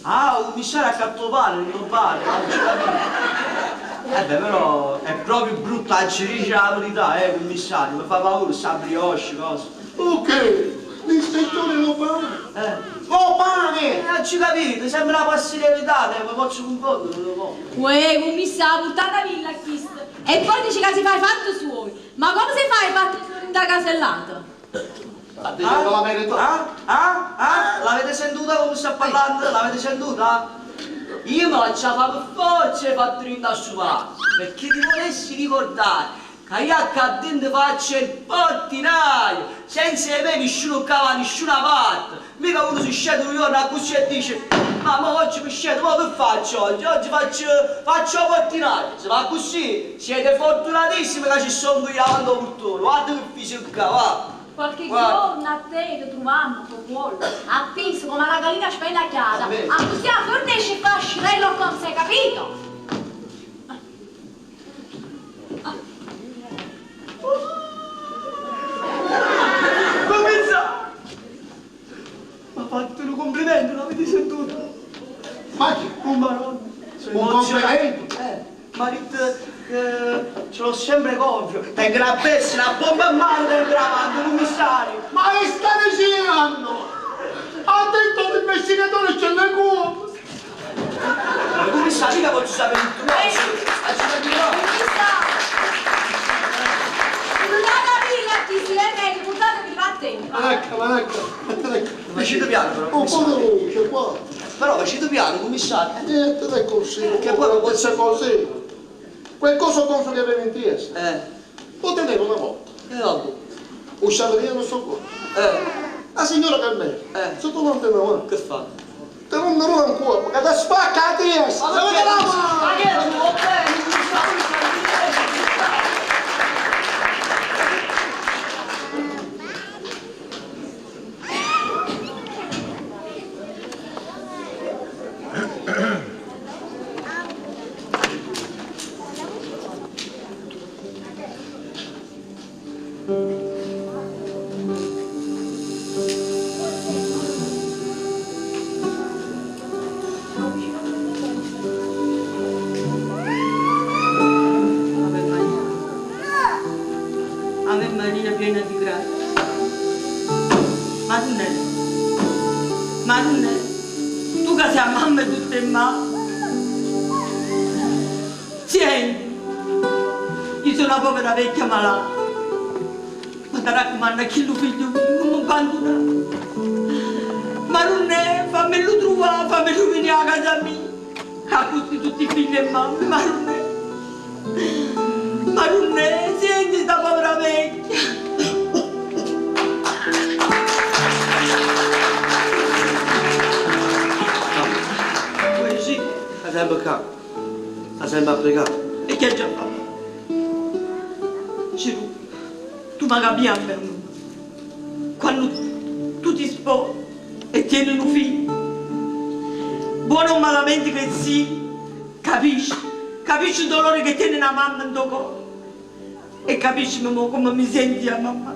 Ah, un commissario ha fatto pane, non pane, non ci capito. Eh beh, però è proprio brutta, ci dice la verità, eh, commissario, mi fa paura, sta brioche, cosa. Ok, l'ispettore lo pane. Eh. Lo pane! Eh, non ci capite, sembra una passività, mi posso confondere, non lo so. Uè, commissario, portata villa a chist. E poi dice che si fa i fatti suoi. Ma come si fa i fatti suoi da casellata? Sta dicendo la verità. Ah? Ah? Ah? L'avete sentita come sta parlando? L'avete sentita? Io me la ciavo per forza e fatto in su palazzo, perché ti volessi ricordare Che io qua dentro faccio il portinaio, senza di me nessuno qua va nessuna parte. Mica uno si scende un giorno così e dice, ma mo oggi mi scendo, ma che faccio oggi? Oggi faccio, faccio il portinaio. Se va così, siete fortunatissimi che ci sono io avanti al portone. Guarda che fisico qua, va. Qualche Guarda. giorno a te ti troviamo con cuore, appeso come una gallina spennacchiata, a così a fornisce e fa scirello con sé, capito? Come sa? Mi ha fatto un complimento, l'avete sentito? Ma chi? Un marone. Sono Un emozionato. complimento? Mi ha detto che ce l'ho sempre gonfio. Tengo la bestia, una bomba in mano, tengo davanti, commissario. Ma che state girando? Ha detto l'investigatore c'è le cuore! Ma commissario, mica posso sapere tutto. Buttatevi la chi si è meglio, buttatevi vattene. Ecco, ecco, ecco. Facete piano però. Un po' di luce qua. Però facete piano, commissario. Niente è così. Che poi non posso così. Quel coso gonfio che avevi in testa. Eh. Lo tenevo una volta. E dopo? Usciva via non so qua. Eh. La signora Carmela, Eh. se tu non te ne vai, Che fa? te non ne ruba un cuore, che ti spacca la testa! Ma Dove perché? te la mano? Ma che è? Va bene, commissario, Ave Maria. Ave Maria piena di grazia. Madonnella, Madonnella, tu che sei la mamma di tutte le mamme. Senti, io sono una povera vecchia malata. Ma ti raccomando, chi lo figlio mio, non mi abbandonare. Madonnella, fammelo trovare, fammelo venire a casa mia. A tutti, tutti i figli e mamme, Madonnella. Ma non è, senti sta povera vecchia. Poi sì, Sta sempre qua. Sta sempre a pregare. e che ha già fatto? Gesù, tu mi capi a me. Quando tu ti sposi e tieni un figlio, buono o malamente che sia, capisci, capisci il dolore che tiene una mamma in tuo cuore. E capisci mo come mi senti a mamma.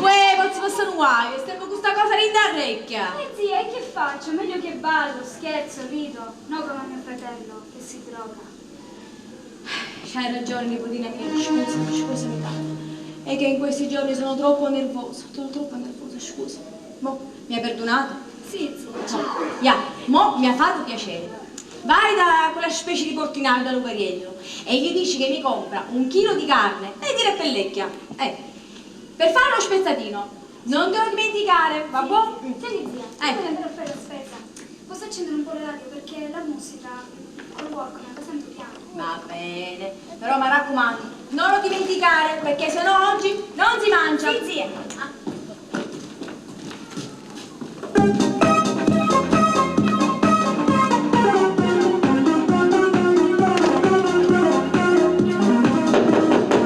Uè, posso passare un guaio, stiamo con questa cosa lì da orecchia. Zia, e che faccio? Meglio che ballo, scherzo, rido. No come mio fratello, che si droga. C'hai ragione, nipotina mia, scusami, scusami tanto. È che in questi giorni sono troppo nervosa, sono troppo nervosa, scusa. Mo, mi hai perdonato? Sì, zia, No. Ya, mo mi ha fatto piacere. Vai da quella specie di portinaio da Lucariello e gli dici che mi compra un chilo di carne e di repellecchia. Per fare lo spezzatino. Non te lo dimenticare, va buon? Senti zia, Eh. io voglio andare a fare la spesa. Posso accendere un po' la radio perché la musica col Walkman la sento piano. Va bene, però mi raccomando, non lo dimenticare perché sennò oggi non si mangia. Sì, zia.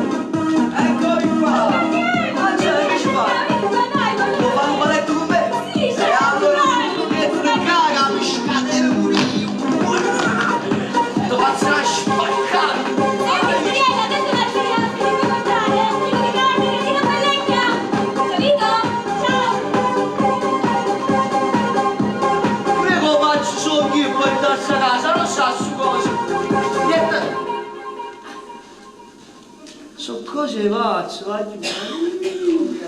Eccomi qua! Ah, c'è, che ci fai? Vuoi fare un balletto con me? Sì, E certo, allora dai. ti metto in caga, mi scateno pure io! Ti faccio una spaccata! Senti, Giulietta, adesso la giriamo, ti devi mangiare, un chilo di carne, un chilo di pellecchia. Capito? Ciao! Cosa pazzo, va giù.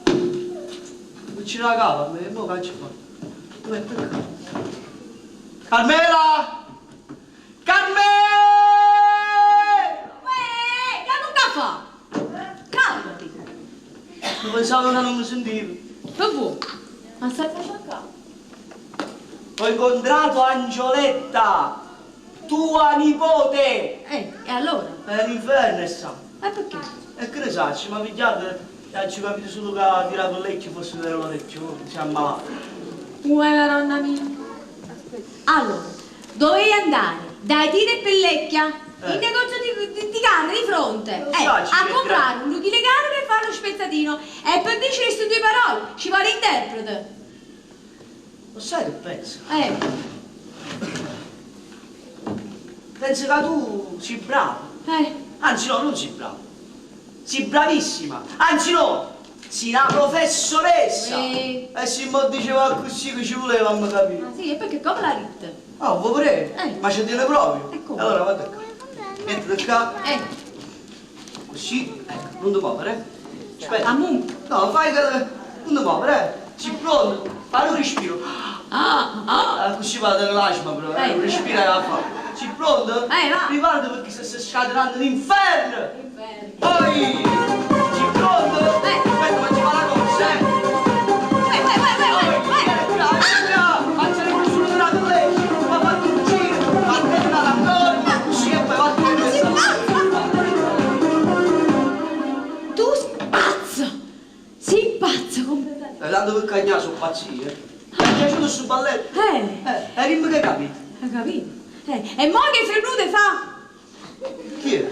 Non c'è la capa a me, mo che ci fa? Dove è qua? Carmela! Carmela! Uè, che non fa? Calmati. Non pensavo che non mi sentivo. Per voi? Ma stai facendo qua? Ho incontrato Angioletta, tua nipote! E allora? È l'inferno, sa. E perché? E che ne sa, ci mi ha pigliato e ci ho capito solo che ha tirato l'orecchio, fosse vero l'orecchio, si è ammalato. Uè, madonna mia. Allora, dovevi andare dai Tito e Pellecchia, il negozio di carne di fronte, Lo sai, ci a che comprare un chilo di carne per fare lo spezzatino e per dire queste due parole ci vuole l'interprete. Lo sai che penso? Penso che tu sei bravo. Anzi no, non sei bravo. Sei bravissima. Anzi no, sei una professoressa. Sì. E se mi diceva così che ci voleva, mi capire. Ma sì, e perché come la ritta? Ah, vuoi pure? Ma c'è tiene proprio. E come? Allora vado qua. Mettiti qua. Così, ecco, non ti muovere. Aspetta. Amu. No, fai che... Non ti muovere, eh. Sei pronto. Fai un respiro. Ah, ah. Così vado nell'asma però, eh. Un respiro e la fa. Sei pronto? Va. Riguarda perché si sta scatenando l'inferno. L'inferno. Poi! Sei pronto? Aspetta, ma ci fa la corsa, eh. Vai, vai, vai, vai, vai, vai. Vieni qua, vieni qua. Faccia le cose sulla tua legge. Ma fatti un giro. Fatti la donna. Così e poi fatti un giro. Tu sei pazzo! Sei pazzo completamente. Tanto per cagnare sono pazzi, eh. Mi è piaciuto sto balletto? E dimmi che hai capito. Hai capito? E mo che fernute fa? Chi è?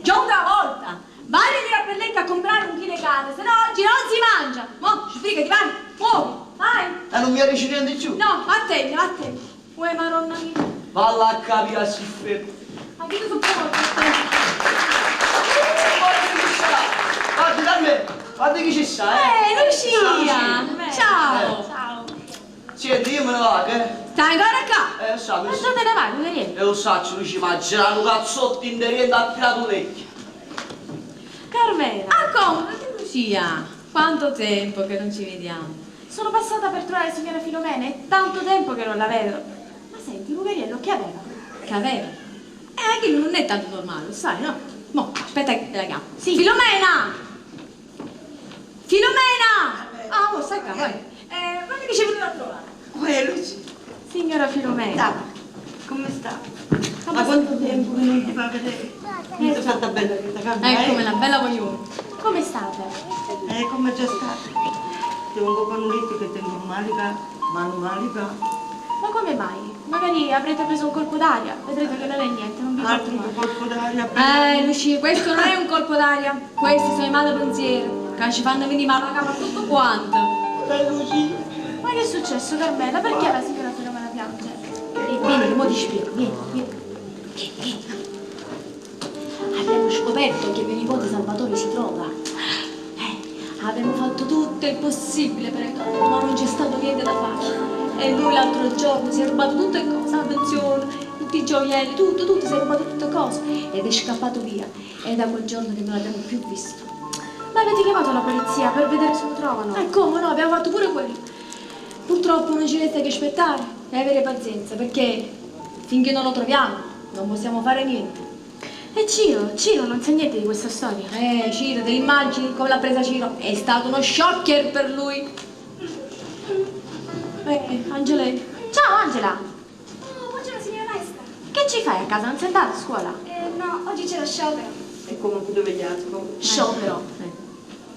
Già una volta! Vai a dire a Pellecchia a comprare un chilo di carne, se no oggi non si mangia! Mo, sbrigati, vai! Muovi, vai! E non mi riesci niente giù? No, vattene, vattene! Uè, maronna mia! Valla a capire, si ferma! Ma chi ti sopporta? Guarda, Carmen, guarda chi ci sta, eh! Lucia! Ciao! Ciao! Senti, io me ne vado, eh! Stai ancora qua? Lo so, Ma dove te ne vai, poverino? Lo so, lui ci mangerà un cazzotto in derrière a tirato l'orecchio. Carmela! Ah, come? Lucia! Quanto tempo che non ci vediamo! Sono passata per trovare la signora Filomena, è tanto tempo che non la vedo. Ma senti, Lugariello che aveva? Che aveva? Anche lui non è tanto normale, lo sai, no? Mo, aspetta che te la chiamo. Sì. Filomena! Filomena! Ah, oh, stai qua, vai. Guarda che ci è venuta a trovare. Uè, Lucia. Signora Filomena. Ciao. Come sta? Ma quanto tempo che non ti fa vedere? Mi sono fatta bella questa camera. Ecco, una bella voglio. Come state? Come già state? Devo un po' un letto che tengo male qua, mano male qua. Ma come mai? Magari avrete preso un colpo d'aria, vedrete che non è niente, non vi Altro preoccupate. che colpo d'aria. Lucia, questo non è un colpo d'aria, questi sono i male pensieri, che ci fanno venire male la capo a tutto quanto. Lucia. Ma che è successo, Carmela? Perché la signora Filomena piange? Vieni, mo ti spiego, vieni, vieni. Vieni, vieni. Abbiamo scoperto che mio nipote Salvatore si trova. Abbiamo fatto tutto il possibile per aiutarlo, ma non c'è stato niente da fare. E lui l'altro giorno si è rubato tutte cose, la pensione, tutti i gioielli, tutto, tutto, si è rubato tutte cose. Ed è scappato via. È da quel giorno che non l'abbiamo più visto. Ma avete chiamato la polizia per vedere se lo trovano? Come no, abbiamo fatto pure quello. Purtroppo non ci resta che aspettare e avere pazienza, perché finché non lo troviamo non possiamo fare niente. E Ciro? Ciro non sa niente di questa storia. Ciro, te l'immagini come l'ha presa Ciro? È stato uno shocker per lui. Angelina. Ciao Angela. Oh, buongiorno signora maestra. Che ci fai a casa? Non sei andata a scuola? No, oggi c'era sciopero. E come ho vegliato? Sciopero?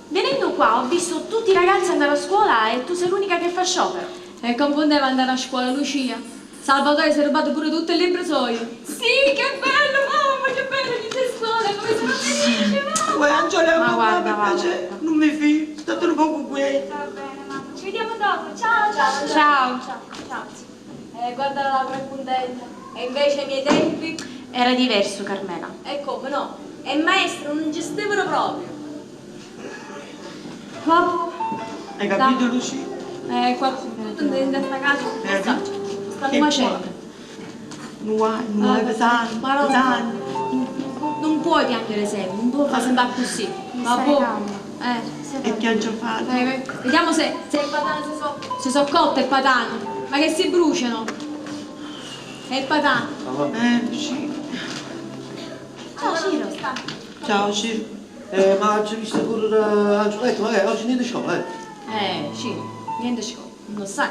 Venendo qua ho visto tutti i ragazzi andare a scuola e tu sei l'unica che fa sciopero. E confondeva andare a scuola Lucia. Salvatore si è rubato pure tutto il libro suo. Sì, che bello, mamma, che bello che sei scuola, come sono felice, mamma. Uè, Angela, Ma mamma, guarda, per guarda. piacere, non mi fido, state un po' con quello. Va bene, mamma, ci vediamo dopo. Ciao, ciao. Ciao. Ciao, ciao. Guarda là, come è contenta. E invece ai miei tempi... Era diverso, Carmela. E come no? E maestro non ci stevano proprio. Vabbè. Hai capito, Lucia? Qua tutto in questa casa. Eh, Stanno che facendo. Nuai, nuai, Ah, pesante, ma no. pesante. Non puoi puoi piangere sempre, non puoi fare sempre così. Va Stai buono? calma. Eh. E che ho già fatto? Vediamo se, se le patane si sono si so cotte e patane, ma che si bruciano. E il patane. Sì. Ciao Ciro. Ciao Ciro. Ma oggi visto correre Angioletto, ma oggi niente scuola, eh? Ciro, niente scuola, non lo sai.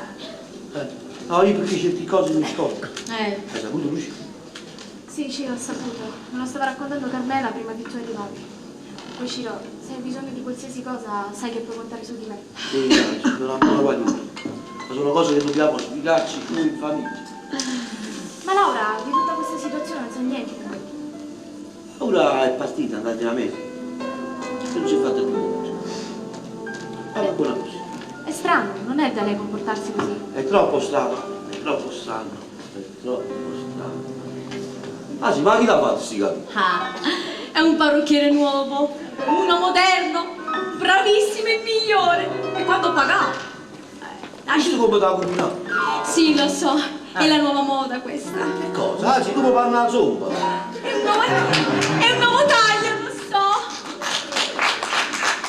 No, io perché certe cose non scuola. Hai saputo, Lucia? Sì, Ciro, ho saputo. Me lo stava raccontando Carmela prima che tu arrivavi. Poi Ciro, se hai bisogno di qualsiasi cosa, sai che puoi contare su di me. Sì, no, non lo voglio dire. Ma sono cose che dobbiamo spiegarci noi in famiglia. Ma Laura, di tutta questa situazione non sa niente. Ora è partita, andate in America. E non si è fatta più niente. Ma va buona così. È strano, non è da lei comportarsi così. È troppo strano, è troppo strano, è troppo strano. Ah sì, ma chi l'ha fatto sti capelli? Ah, è un parrucchiere nuovo, uno moderno, bravissimo e migliore. E quanto pagato? Visto come te l'ha combinato? Sì, lo so, è la nuova moda questa. Che cosa? Ah sì, tu mi parli una zomba. È un nuovo taglio, lo so.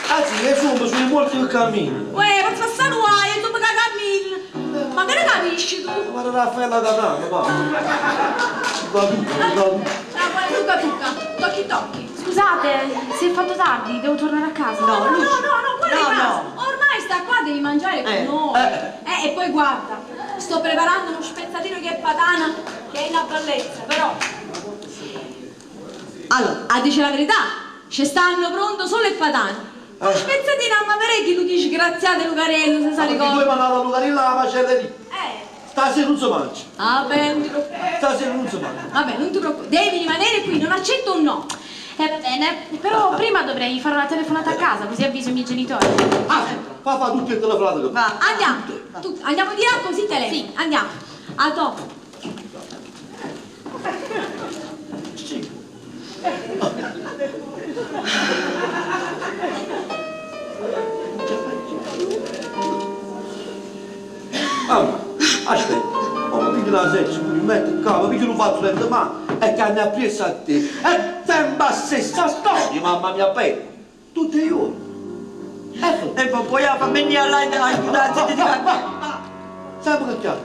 Ah sì, le zombe sono molto che cammino. Uè, ma fa salutare, tu mi cammini. Ma che ne capisci tu? Guarda Raffaella Catano, va. Tuca, tuca, tuca, tuca. Ah, guarda, tuca, tuca. Tocchi, tocchi. Scusate, si è fatto tardi, devo tornare a casa. No, no, no, no, quale No, casa? no. Ormai sta qua, devi mangiare con noi. E poi guarda, sto preparando uno spezzatino che è patana, che è una bellezza, però. Allora, a dice la verità, ci stanno pronto solo il patano. Lo spezzatino a ma chi lo disgraziato Lucarello, se sa Ma perché tu hai ricordo. mandato a Lucarello alla macelleria? Stasera non si mangia. Ah, beh, non ti preoccupare. Stasera non si mangia. Vabbè, non ti preoccupare, devi rimanere qui, non accetto un no. Va bene, però prima dovrei fare una telefonata a casa, così avviso i miei genitori. Ah, fa fa tutte le telefonate che Va. Andiamo, tu, andiamo di là così telefono. Sì. Andiamo. A dopo. Sì. Mamma, aspetta, oh, mi piglia la seccia, mi metto in capo, mi piglia un fazzoletto in mano e che ne appresso a te. E sempre la stessa storia, mamma mia bella. Tutti i giorni. E poi fammi venire là a aiutarti di Va, sempre che chiaro.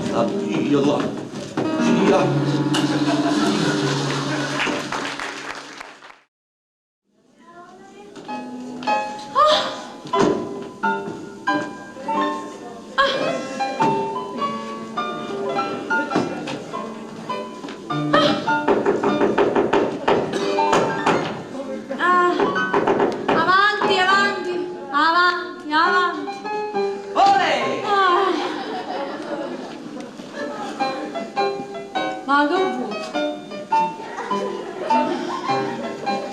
Sta via là. Via. Ah, avanti, avanti, avanti, avanti. Olè! Ah. Ma che vuoi?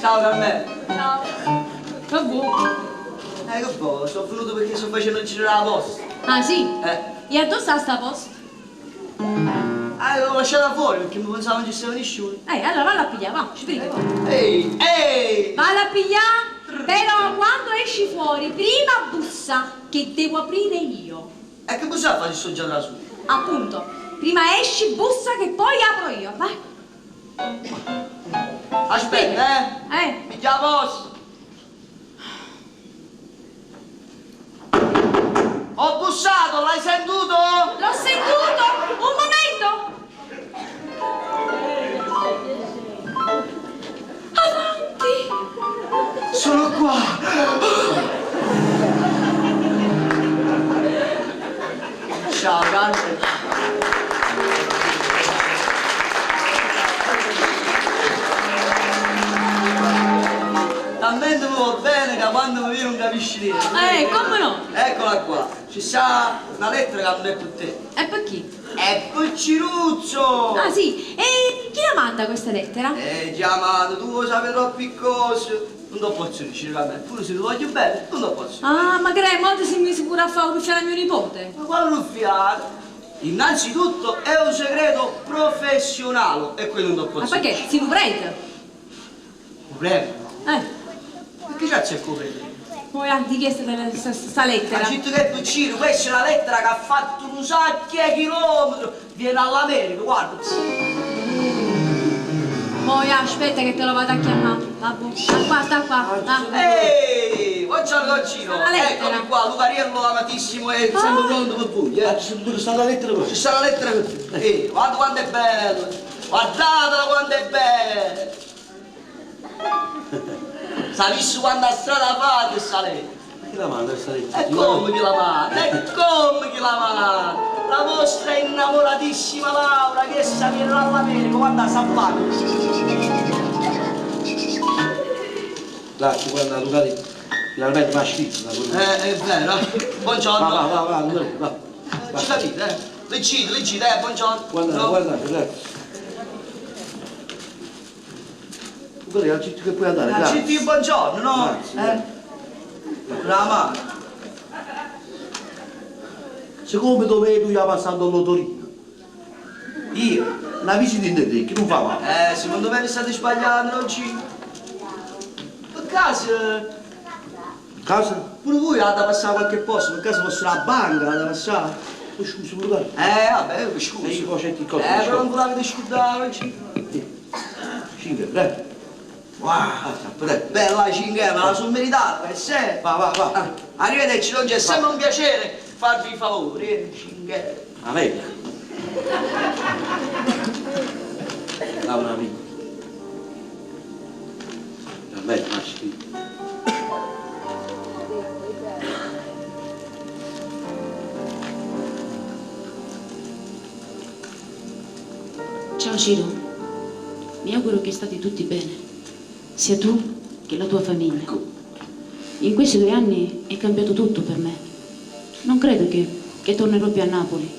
Ciao Carmelo. Ciao. Che vuoi? Che boh, sono venuto perché sto facendo il giro della posta. Ah sì? E dove sta sta posta? Ah, l'ho lasciata fuori perché mi pensavo non ci stava nessuno. Allora valla a pigliare, va, ci prego. Ehi, ehi! Valla a pigliare, però quando esci fuori, prima bussa, che devo aprire io. E che cosa fa se sono già da su? Appunto, prima esci, bussa che poi apro io, vai. Aspetta, eh! Piglia la posta! Ho bussato, l'hai sentito? L'ho sentito! Un momento! Avanti! Sono qua! Ciao, Carmen! Talmente mi va bene che quando mi viene non capisci niente. Come no? Eccola qua, ci sta una lettera che non è per te. E per chi? È per Ciruzzo! Ah sì, e chi la manda questa lettera? Chiamato, tu lo sai troppe cose. Non ti posso dire, vabbè, pure se ti voglio bene, non ti posso dire. Ah, ma che mo si mise pure a fare un ruffiano a mio nipote. Ma quale ruffiano? Innanzitutto è un segreto professionale e quello non ti posso Ma perché? dire. Si lo prete? Un prete? Perché c'è il prete? Poi ha richiesto sta lettera. Ha detto che è piccino, questa è la lettera che ha fatto un sacco di chilometri. Viene all'America, guarda. Aspetta che te lo vado a chiamare. Vabbè, sta qua, sta qua. Va. Ehi, buongiorno Don Ciro. La lettera. Eccomi qua, Lucariello amatissimo è sempre pronto per voi. Eh. Ci sta la lettera Ci sta la lettera per te. Ehi, guarda quanto è bella. Guardatela quanto è bella. Sa visto quanta strada fate sta lettera? Chi la manda questa lettera? E come chi la manda? E come chi la manda? La vostra innamoratissima Laura che essa viene dall'America, guarda sa fare. Grazie, guarda Luca, finalmente mi ha scritto. È vero. Buongiorno. Va, va, va, va, va. Ci capite, eh? Leggite, leggite, buongiorno. Guardate, No. guardate, grazie. Guarda, che puoi andare, Ah, grazie. ci buongiorno, no? Grazie. Eh? Brava. Siccome dovevi tu già passando all'Otorino, Io? una visita in te, che non fa male. Secondo me mi state sbagliando, non ci. Per caso. Casa? Pure voi avete passare qualche posto, per caso fosse la banca, avete passare. Scusa, pure Vabbè, scusa. E io faccio cose. Però non volevate scordare, non ci. 5, prego. Wow, bella 5 me la sono meritata, è serio. Va, va, va. Ah, arrivederci, non c'è sempre un piacere farvi i favori, 5 A me. Laura amico. Finalmente mi ha scritto. Ciao Ciro, mi auguro che state tutti bene, sia tu che la tua famiglia. In questi 2 anni è cambiato tutto per me. Non credo che tornerò più a Napoli.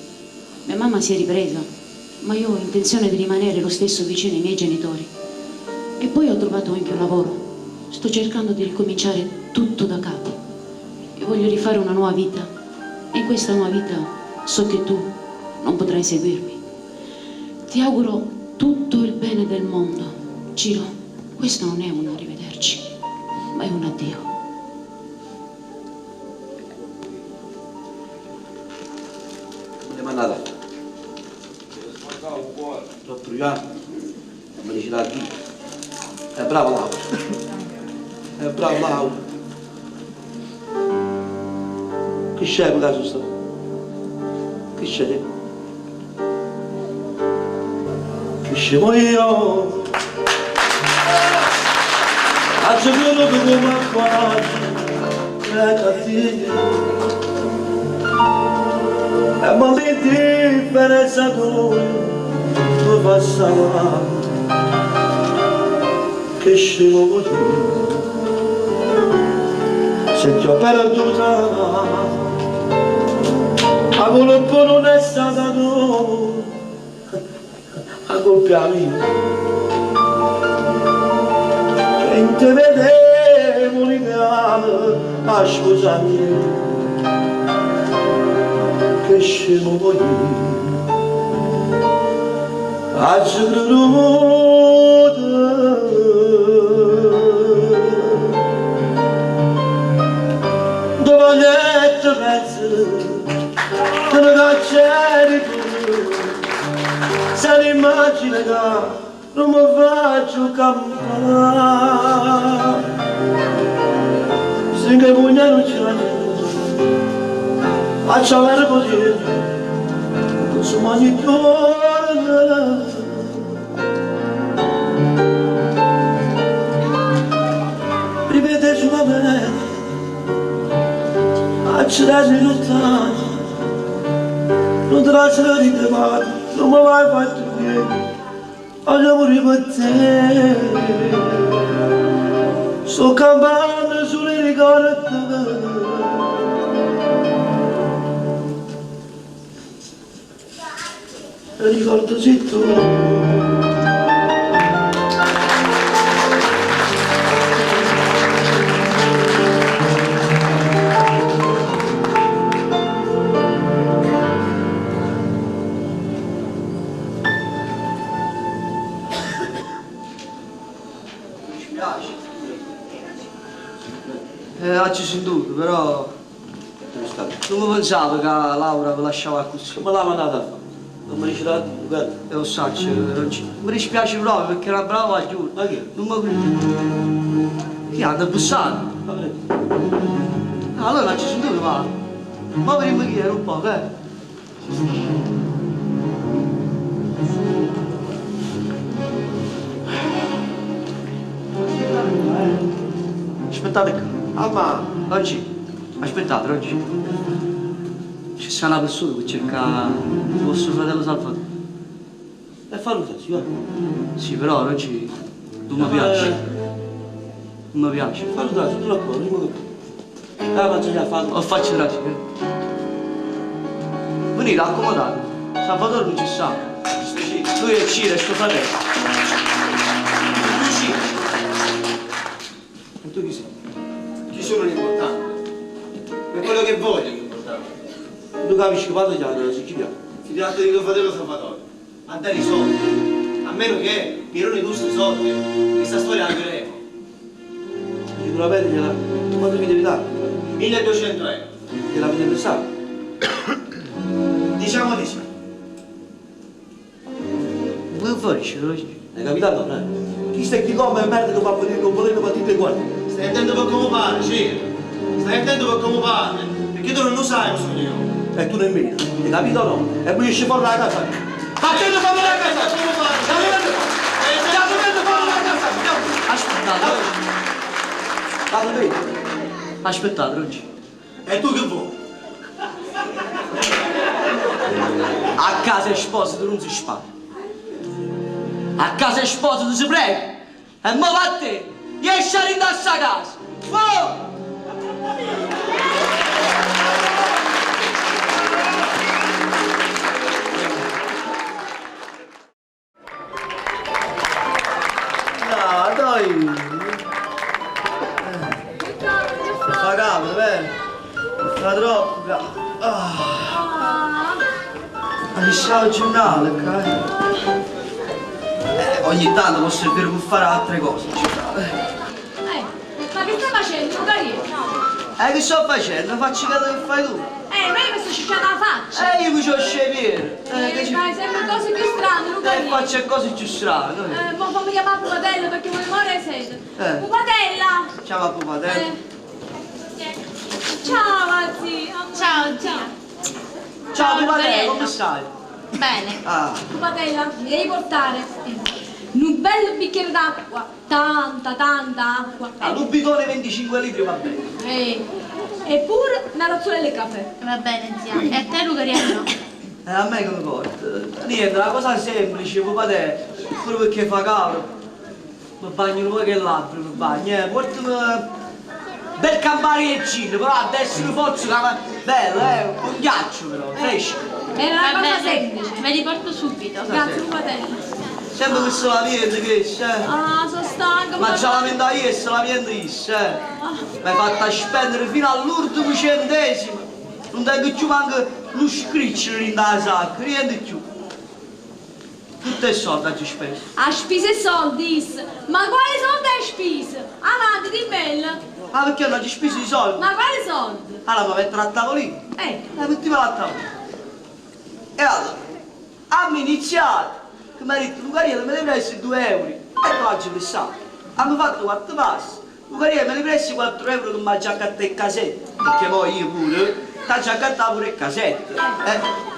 Mia mamma si è ripresa, ma io ho intenzione di rimanere lo stesso vicino ai miei genitori. E poi ho trovato anche un lavoro. Sto cercando di ricominciare tutto da capo. E voglio rifare una nuova vita. E in questa nuova vita so che tu non potrai seguirmi. Ti auguro tutto il bene del mondo. Ciro, questo non è un arrivederci, ma è un addio. Non è mandata. Troppo già. Non mi dice da Dio. È bravo Laura. È bravo Laura. Che c'è per caso sta? Che c'è? Che scemo io? A giorno come qua, è cattivo. E ma l'indifferenza tua mi fa salvare. Che scemo così, se ti ho perduta, la colpa non è stata tua, la colpa è mia. Che in te vedevo l'ideale a sposarmi, che scemo voglio, a creduto. Dove letto mezzo, te ne caccieri tu, se l'immagine che non mi faccio campare, se che pugna non c'è, faccio avere così, consuma ogni giorno. Ripete sulla me, accidenti lontani, non te la sera di te male, non mi hai fatto niente, voglio morire per te. Sto campando sulle ricordi. Ricordo se tu. Mi spiace. Oggi sentito, però non mi pensavo che Laura vi lasciava così. Come l'ha mandata a fare? Non mi dice da Dio, Bello. E 'o saccio, non ci... Mi dispiace proprio perché era bravo guaglione. Ma chi è? Non mi credo. Chi hanno bussato? Allora ci sono ma. Ma prima chi era un po', eh? Aspettate qua. Ah, ma Oggi, aspettate, oggi. Ci sta una persona che cerca il vostro fratello Salvatore. E fallo te, va. Sì, però oggi non mi piace. Non mi piace. Fallo te, tu lo accorgi, ma che. Ah, ma c'è già fatto. Lo faccio trasire. Venite, accomodate. Salvatore non ci sta. Lui è Ciro, è suo fratello. Tu sì. E tu chi sei? Chi sono l'importante? Per quello che voglio l'importante. Tu capisci che padre già nella Sicilia. Si tratta di tuo fratello Salvatore. A dare i soldi. A meno che mi roni tu sti soldi. Questa storia la chiuderemo. Sicuramente gliela. Quanto mi devi dare? 1200 euro. Gliel'avete prestato? Diciamo di sì. Come faccio? oggi? Hai capito allora? Eh? Chi sta chi come merda che fa venire con volendo partite qua? Stai attento per come parli, Ciro. Stai attento per come parli. Perché tu non lo sai cosa sono io. E tu nemmeno. Hai capito o no? E poi esce fuori dalla casa. Attento fuori dalla casa! Come parli? Dovete fuori dalla casa! Aspettate, oggi. Vado bene. Aspettate, oggi. E tu che vuoi? A casa esposito non si spara. A casa esposito si prega. E mo va a te. Esci da sta casa. Oh! No, dai. Fa caldo, vero? Fa troppo caldo. Ah. Ma ci sta il giornale qua, eh? Ogni tanto può servire per fare altre cose, il giornale. Ma che stai facendo, Lucario? Che sto facendo? Faccio quello che fai tu. Ma io mi sto cicciando la faccia. Io mi ci ho scegliere. Che ci... Fai sempre cose più strane, Lucario. Faccio cose più strane. Mo fammi chiamare Pupatella perché vuole morire sete. Pupatella! Ciao Pupatella. Ciao, zia. Ciao, zia. Ciao Pupatella, come stai? Bene. Ah. Pupatella, mi devi portare un bel bicchiere d'acqua, tanta, tanta acqua. Ah, un bidone 25 litri va bene. Eppure una razzolella di caffè. Va bene, zia. E a te, Lucariello? A me come porta? Niente, una cosa semplice, papà, pure perché fa caldo. Mi bagno un po' che l'altro, mi bagno. Portami un bel campare e gin, però adesso mi forzo che bello, con ghiaccio però, fresco. È una cosa semplice. Me li porto subito. Grazie, Pupatella. Sempre questo lamento che eh. Ah, sono stanca. Ma già lamenta io e se lamento io, eh. Mi hai fatta spendere fino all'ultimo centesimo. Non tengo più manco uno scricciolo in da sacca, niente più. Tutte i soldi oggi speso. Ha speso i soldi, ma quali soldi hai speso? Avanti, dimmelo. Ah, perché non hai speso i soldi? Ma quali soldi? Allora mi metto a tavolino. Mettimela a tavolino. E allora, abbiamo iniziato. Che mi ha detto, Lucariello me ne presti 2 euro. E oggi pensato. Abbiamo fatto 4 passi. Lucariello me ne presti 4 euro che mi ha già accattato il casetto. Perché poi io pure, ti ha già accattato pure il casetto.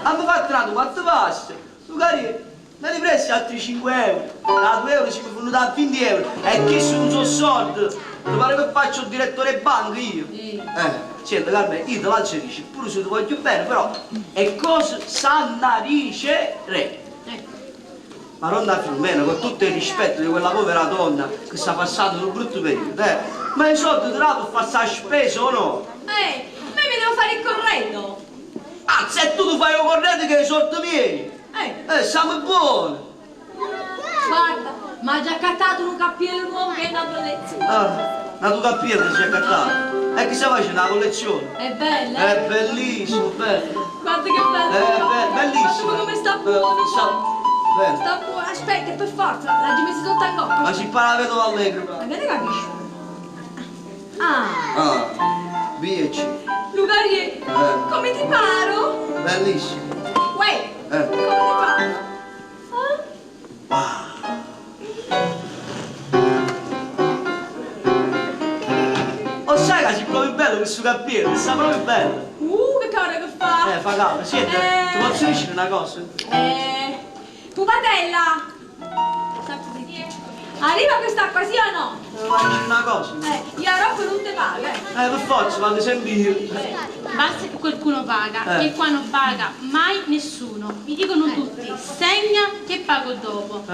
Abbiamo fatto 4 passi. Lucariello me ne presti altri 5 euro. Da 2 euro ci mi sono da 20 euro. E che sono non so soldi. Ti pare che faccio il direttore banca io? Senti Carmen, io te la dice, pure se ti voglio bene, però è cosa sanna ricere. Madonna Filomena, con tutto il rispetto di quella povera donna che sta passando un brutto periodo, Ma i soldi te la per fare la spesa o no? Ma io mi devo fare il corredo! Ah, se tu ti fai il corredo che i soldi miei! Siamo buoni! Guarda, mi ha già accattato un cappiello nuovo che è una bellezza! Ah, ma tu cappiello ti sei accattato? E che stai facendo? Una collezione? È bella! È bellissimo, bello! Guarda che bello! È bellissimo! Guarda come sta buono! Bene. Sta buono, aspetta, per forza, l'hai messo sotto al coppa. Ma si parla vedo allegro. Ma che ne capisci? Ah. Ah, B e C. Lucarie, come ti paro? Bellissimo. Uè, come ti paro? sai che sei proprio bello questo cappiello, sta proprio bello. Che cara che fa! Fa caldo, senti, ti posso dire una cosa? Pupatella! State zitta. Arriva quest'acqua, sì o no? Ti voglio dire una cosa. Io a Rocco non te pago, eh. Per forza, vado sempre io. Basta che qualcuno paga, che qua non paga mai nessuno. Mi dicono tutti, segna che pago dopo.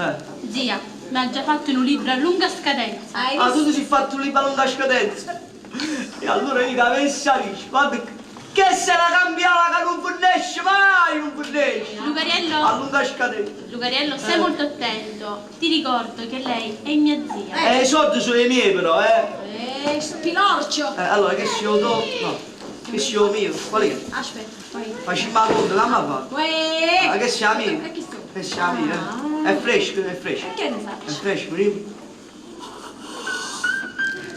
Zia, mi ha già fatto in un libro a lunga scadenza. Hai Ah, visto? tu ti sei fatto un libro a lunga scadenza. E allora io che avessi a dire, guarda, che se la cambiava che non fornisce mai, non fornisce. Lucariello, A lunga scadenza. Lucariello, stai molto attento. Ti ricordo che lei è mia zia. I soldi sono i miei però, eh. Spilorcio! Allora, che sia do? No, che sia mio? Qual è? Aspetta, poi. Facciamo la conta, la mamma fa. Uè! Ma che sia mio? E chi sto? Che sia mio, eh? È fresco, è fresco. Che ne È sai? fresco, prima.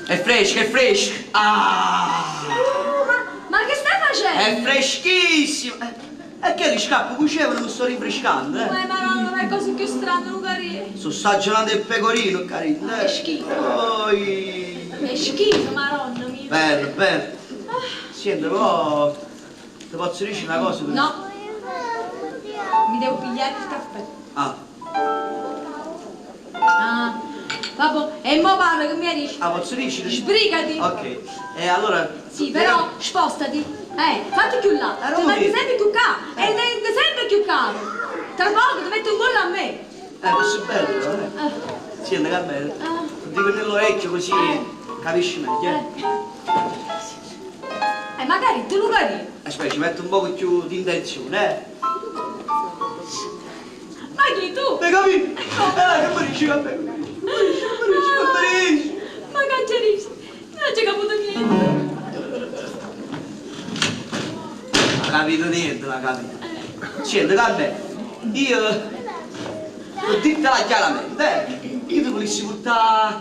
È fresco, è fresco. Ah! Ma che stai facendo? È freschissimo! E che li scappo cucevano, mi sto rinfrescando, eh! Ma madonna, ma è cosa più strana, Lucaria. Sto assaggiando il pecorino, carino, eh! Che schifo. Oi. Che schifo, madonna mia. Bello, bello! Senti, però... Ti posso dire una cosa? però? No. Mi devo pigliare il caffè. Ah, Ah, vabbè, e mo parla che mi dici? ah, posso dire? Sbrigati. Ok, e allora... Sì, però spostati. Fatti più là. Eh, Ti non metti vedo. sempre più caro. E diventa sempre più caro. Tra poco ti metti un gol a me. Questo è bello, però, eh. Senti, Carmelo, ti dico nell'orecchio così capisci meglio, eh. Magari tu lo capisci. Aspetta, ci metto un po' più di intenzione, eh. Ma chi tu? Hai capito? Che mi dici, Carmelo? Che mi dici, che mi dici, che mi dici? Ma che c'è dici? Non c'è capito niente. Non ha capito niente, non ha capito. Senti, Carmelo, io ho detto chiaramente, io ti volessi portare...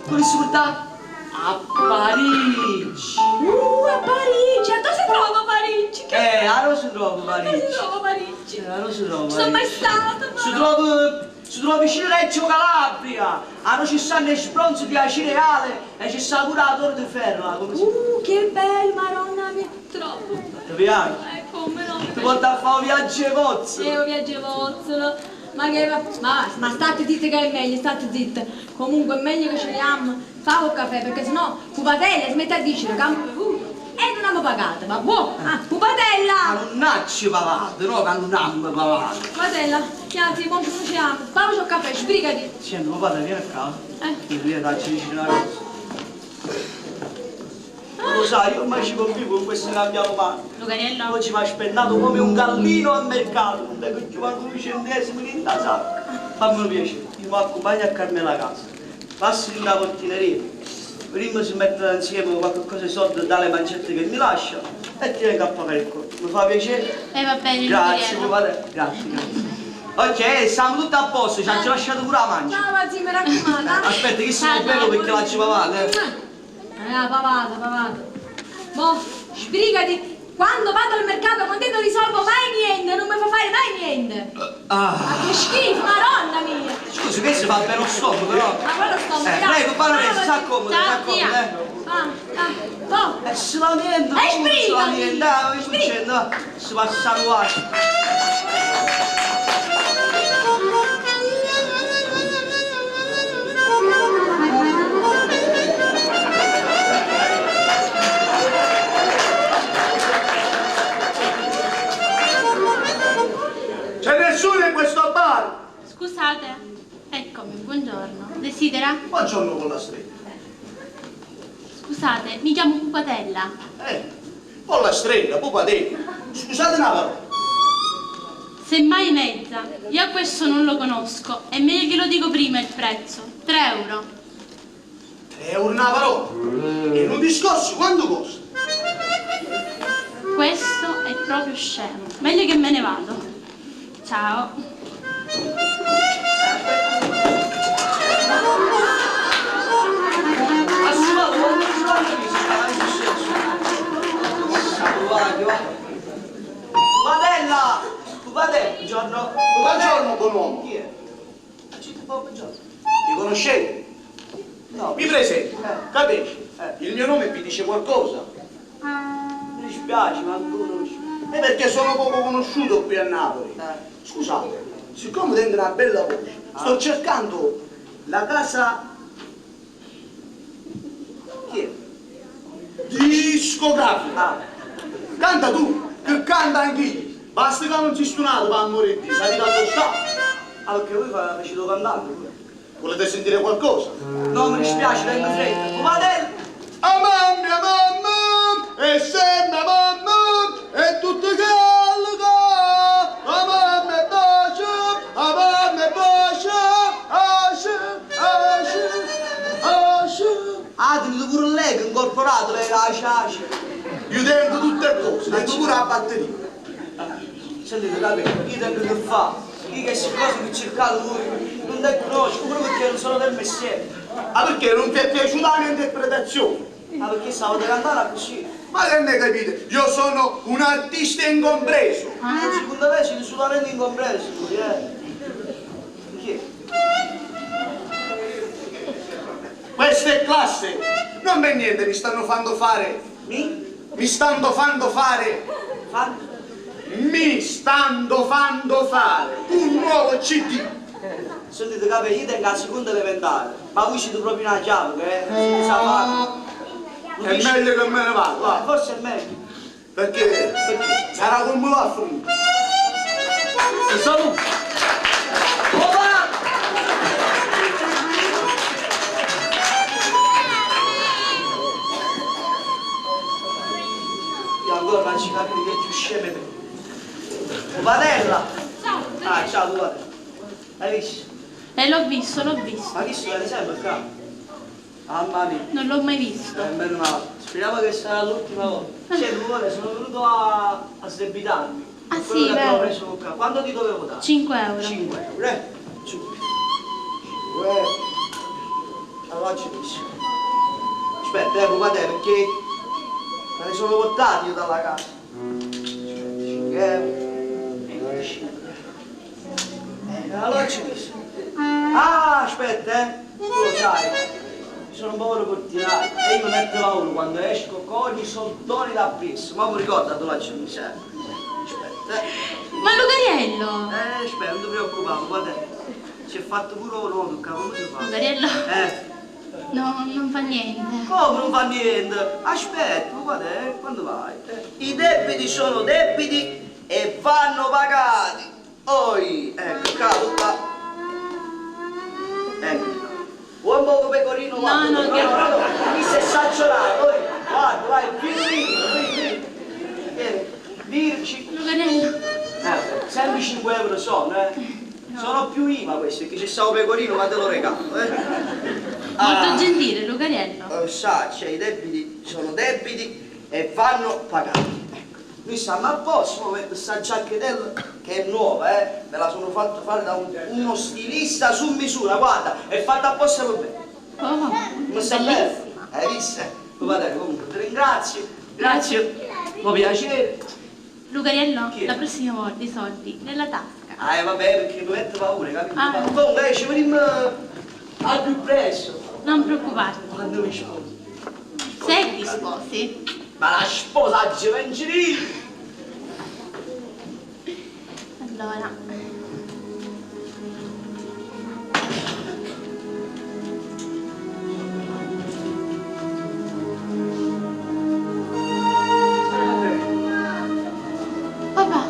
volessi portare a Parigi. A Parigi! A dove si trova Parigi? Che A dove si trova Dove Parigi? si trova Parigi? A dove si trova Ci sono mai Parigi? stata, ma... Si trova vicino a Reggio Calabria. Ah, non ci stanno le sbronze di Acireale e ci sta pure la Torre di Ferro. là, Come si... Che bello, madonna mia. Troppo. Ti piace? Come no? Ti porta a fare un viaggio e vozzolo. Un viaggio e vozzolo. Ma che ma state zitta che è meglio, state zitta. Comunque è meglio che ce ne andiamo. Fa un caffè, perché sennò Pupatella smette a dire che abbiamo bevuto e non abbiamo pagato, ma buono! Ah, Pupatella! Ma non ci pagato, no, che non abbiamo pagato. Pupatella, chiamati, mo non ci amo. Fammi un caffè, sbrigati. Senti, papà, vieni qua. Vieni, dacci vicino una cosa. Non lo sai, io ormai ci convivo con questo che abbiamo fatto. Lucariello? Oggi mi ha spennato come un gallino al mercato, non tengo più manco un centesimo in da sacca. Fammi piacere, io mi accompagno a Carmela a casa. Passi in una portineria, prima si mettono insieme qualche cosa di soldi dalle mancette che mi lascia e ti vengo a pagare il conto. Mi fa piacere? Va bene, Grazie, Lucariello. papà. Grazie, grazie. Ok, siamo tutti a posto, ci hanno lasciato pure la mancia. Ciao, zia, mi raccomando. Aspetta, che sono bello perché la ci pavate, eh. Pavata, pavata. Mo, sbrigati. Quando vado al mercato con te non risolvo mai niente, non mi fa fare mai niente. Ah. Ma che schifo, madonna mia. Scusi, questo fa bene lo stomaco, però. Ma quello stomaco, dai. Prego, baronessa, Ciao, sta comodo, sta Ciao, comodo, zia. eh. Ah, ah, boh. Si lamenta, E si sbrigati. lamenta, dai, succede, si passa guai. C'è nessuno in questo bar? Scusate, eccomi, buongiorno. Desidera? Buongiorno con la strega. Scusate, mi chiamo Pupatella. Con la strega, Pupatella. Scusate una parola. Semmai mezza. Io questo non lo conosco. È meglio che lo dico prima il prezzo. 3 euro. 3 euro una parola. E un discorso quanto costa? Questo è proprio scemo. Meglio che me ne vado. Ciao. Pupatella! Pupatella, buongiorno. Buongiorno, buon uomo. Chi è? Buongiorno. Mi conoscete? No. Mi presento, capisci? Il mio nome vi dice qualcosa? Mi dispiace, ma ancora non È perché sono poco conosciuto qui a Napoli. Scusate, siccome tengo una bella voce, sto cercando la casa. Chi è? Discografica. Canta tu, che canta anch'io. Basta che non si stonato per amore di sai tanto sta. Ah, perché voi facete cantante? Volete sentire qualcosa? No, mi dispiace, tengo fretta. Cupatello! A mamma, mamma, e sempre mamma, e tutto quello che a mamma è bacio, a mamma è bacio, asce, asce, asce. Ah, tenete pure lei che incorporato, lei la asce. Io tengo tutte cose, tengo pure la batteria. Sentite, capito? Io tengo che fare. Io che queste cose che cercate voi non le conosco, pure perché non sono del mestiere. Ah, perché non ti è piaciuta la mia interpretazione? Ah, perché stavo da cantare così? Ma che ne capite? Io sono un artista incompreso. Ah. Secondo me siete solamente incompreso voi, eh? Perché? Questa è classe! Non per niente mi stanno facendo fare. Mi? Mi stanno facendo fare. Fanno? Mi stanno facendo fare un nuovo CD. Sentite, capito? Io tengo la seconda elementare, ma voi siete proprio una chiave, eh? Siete salvati. È meglio che me ne vado, va. Forse è meglio. Perché? Perché sarà come va a finire. Salute! Opa! Io ancora non ci capito che è più scemo di me. Padella! Ciao! Ah, ciao, guarda. Hai visto? L'ho visto, l'ho visto. Ma chi sono sempre qua? Mamma mia. Non l'ho mai visto. Meno male. Speriamo che sarà l'ultima volta. Cioè, tu sono venuto a sdebitarmi. Ah Quello sì, che abbiamo vero. preso qua. Quanto ti dovevo dare? 5 euro. 5 euro, eh? Subito. 5 euro. Allora ci messo. Aspetta, guarda, perché me ne sono portati io dalla casa. Aspetta, 5 euro. 5. Allora ci messo. Ah, aspetta, eh. Tu lo sai. Sono un povero portinaio e io mi metto paura quando esco con i soldoni da presso. Ma mi ricordo dove c'è mi serve. Aspetta, eh. Ma Lucariello! Aspetta, non ti preoccupare, guarda. Si è fatto pure un nodo, come si fa? Lucariello? Eh. No, non fa niente. Come non fa niente? Aspetta, guarda, quando vai? I debiti sono debiti e vanno pagati. Oi, ecco, qua, Ecco. Vuoi un poco pecorino? No, guarda, no, no, che- no, no, mi si è sacciorato, oi. Guarda, vai, vieni, vieni, vieni. Lucarello. Sempre 5 euro sono, eh. Sono più IVA questi, perché c'è stato pecorino, ma te lo regalo, eh. Molto gentile, Lucariello. Sa, cioè, i debiti sono debiti e vanno pagati. Ecco. Noi siamo a posto, metto questa giacchettella che è nuova, eh. Me la sono fatta fare da uno stilista su misura, guarda, è fatta apposta per me. Oh, Mi sta bene? Hai visto? Guarda, comunque, ti ringrazio. Grazie. Mi piacere. Lucariello, la prossima volta i soldi nella tasca. Ah, vabbè, perché mi metto paura, capito? Ah. Ma comunque, ci vediamo al più presto. Non preoccuparti. Quando mi sposo. Se ti sposi. Ma la sposa ci Allora. Papà.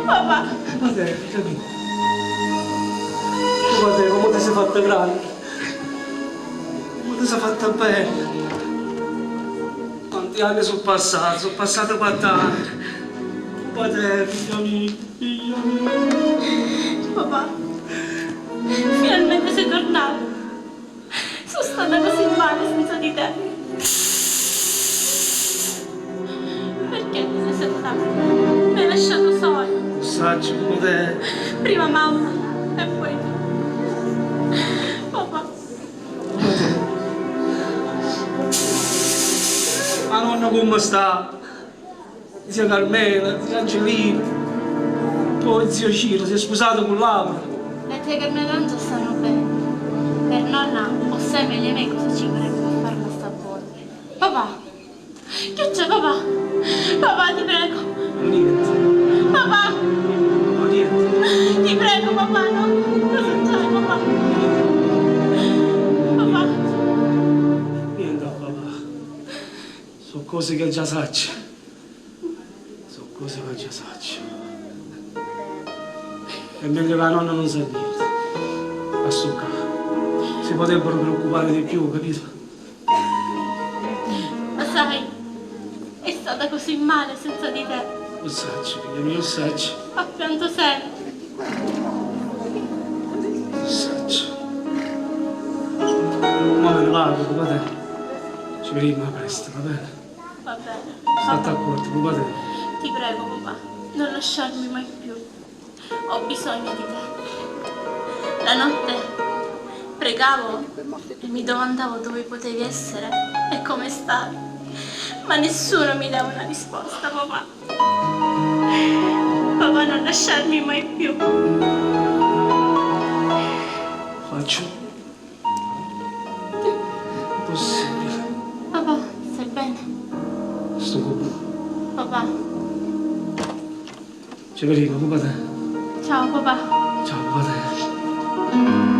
Papà. Ma te, figlio mio. Ma te, come ti sei fatta grande? Come ti sei fatta bella? Quanti anni sono passati? Sono passati 4 anni. Ma te, figlio mio, figlio mio. Papà, finalmente sei tornato. Sono stata così male senza di te. Perché ti sei saltato? Mi hai lasciato sola. Saggio, come te. Prima mamma e poi tu. Papà. Ma nonna come sta? Zia Carmela, zia Angelina. Poi zio Ciro si è sposato con Laura. E te Carmela non stanno bene. Per nonna, o sai meglio di me cosa ci vorrebbe per farla sta buona. Papà, che c'è papà? Papà, ti prego. Niente. Papà, No, niente. ti prego papà, no. Cosa c'è papà? Papà, Niente, papà. Sono cose che già saccio. Sono cose che già saccio. È meglio che la nonna non sa niente. A sto qua. Si potrebbero preoccupare di più, capito? ma sai, è stata così male senza di te. Lo saccio, figlio mio, lo saccio. Ha pianto sempre. Lo saccio. Ma me ne vado, papà. Ci vediamo presto, va bene? Va bene. State accorto, papà. Ti prego, papà, non lasciarmi mai più. Ho bisogno di te. La notte pregavo e mi domandavo dove potevi essere e come stavi. Ma nessuno mi dava una risposta, papà. Papà, non lasciarmi mai più. Faccio possibile. Papà, stai bene? Sto con Papà. Ci vediamo, papà. Ciao, papà. Ciao, papà.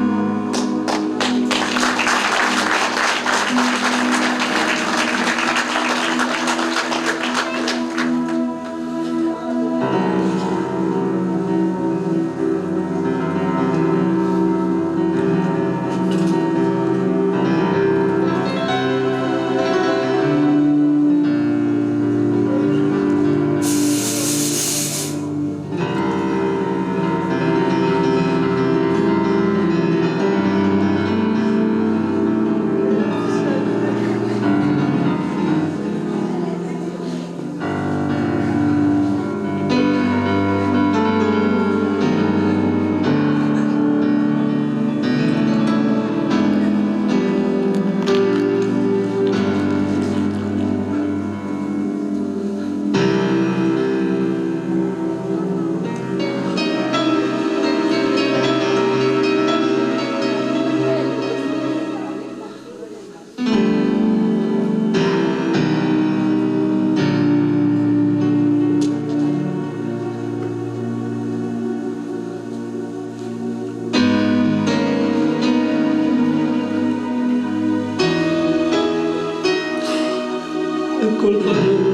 È colpa tua.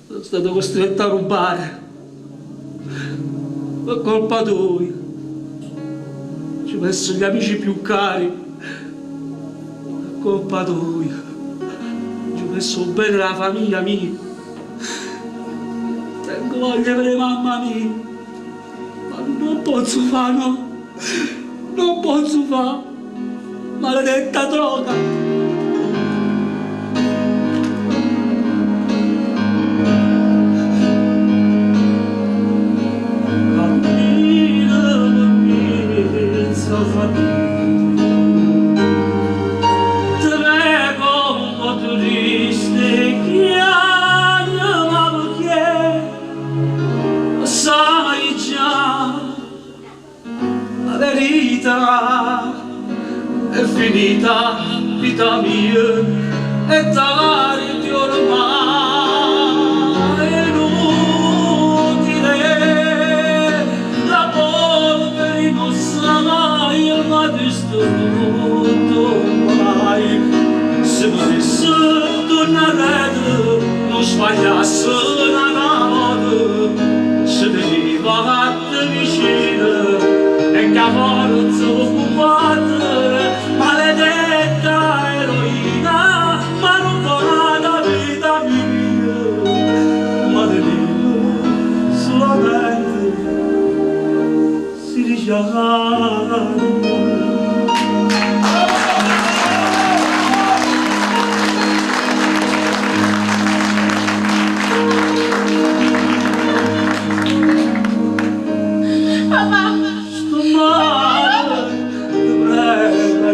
Sono stato costretto a rubare. È colpa tua. Ci ho messo gli amici più cari. È colpa tua. Ci ho messo bene la famiglia mia. Tengo voglia per mamma mia. Ma non posso fare, no. Non posso fare. Maledetta droga. Sai già la verità è finita, vita mia, è tardi ormai, è inutile, la polvere non sa mai, ma distrutto mai. Se volesse tornare, non sbagliasse una volta, se veniva a vicino, e che forza combattere, maledetta eroina, ma rubata vita mia, ma tenevo solamente 16 anni. Papà! Sto male, ti prego.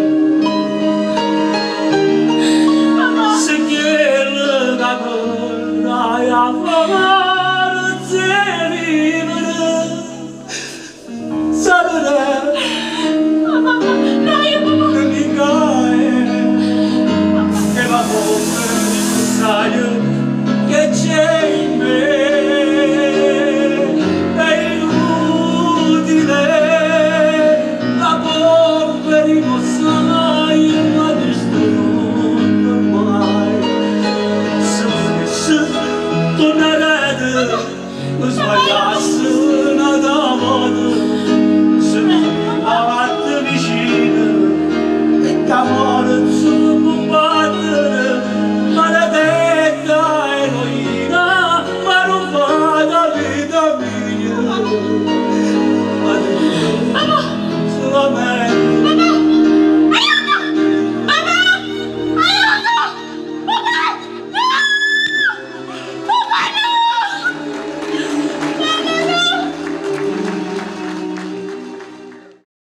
Se quello che mi dai a fare vivere, salire. Papà, assaje.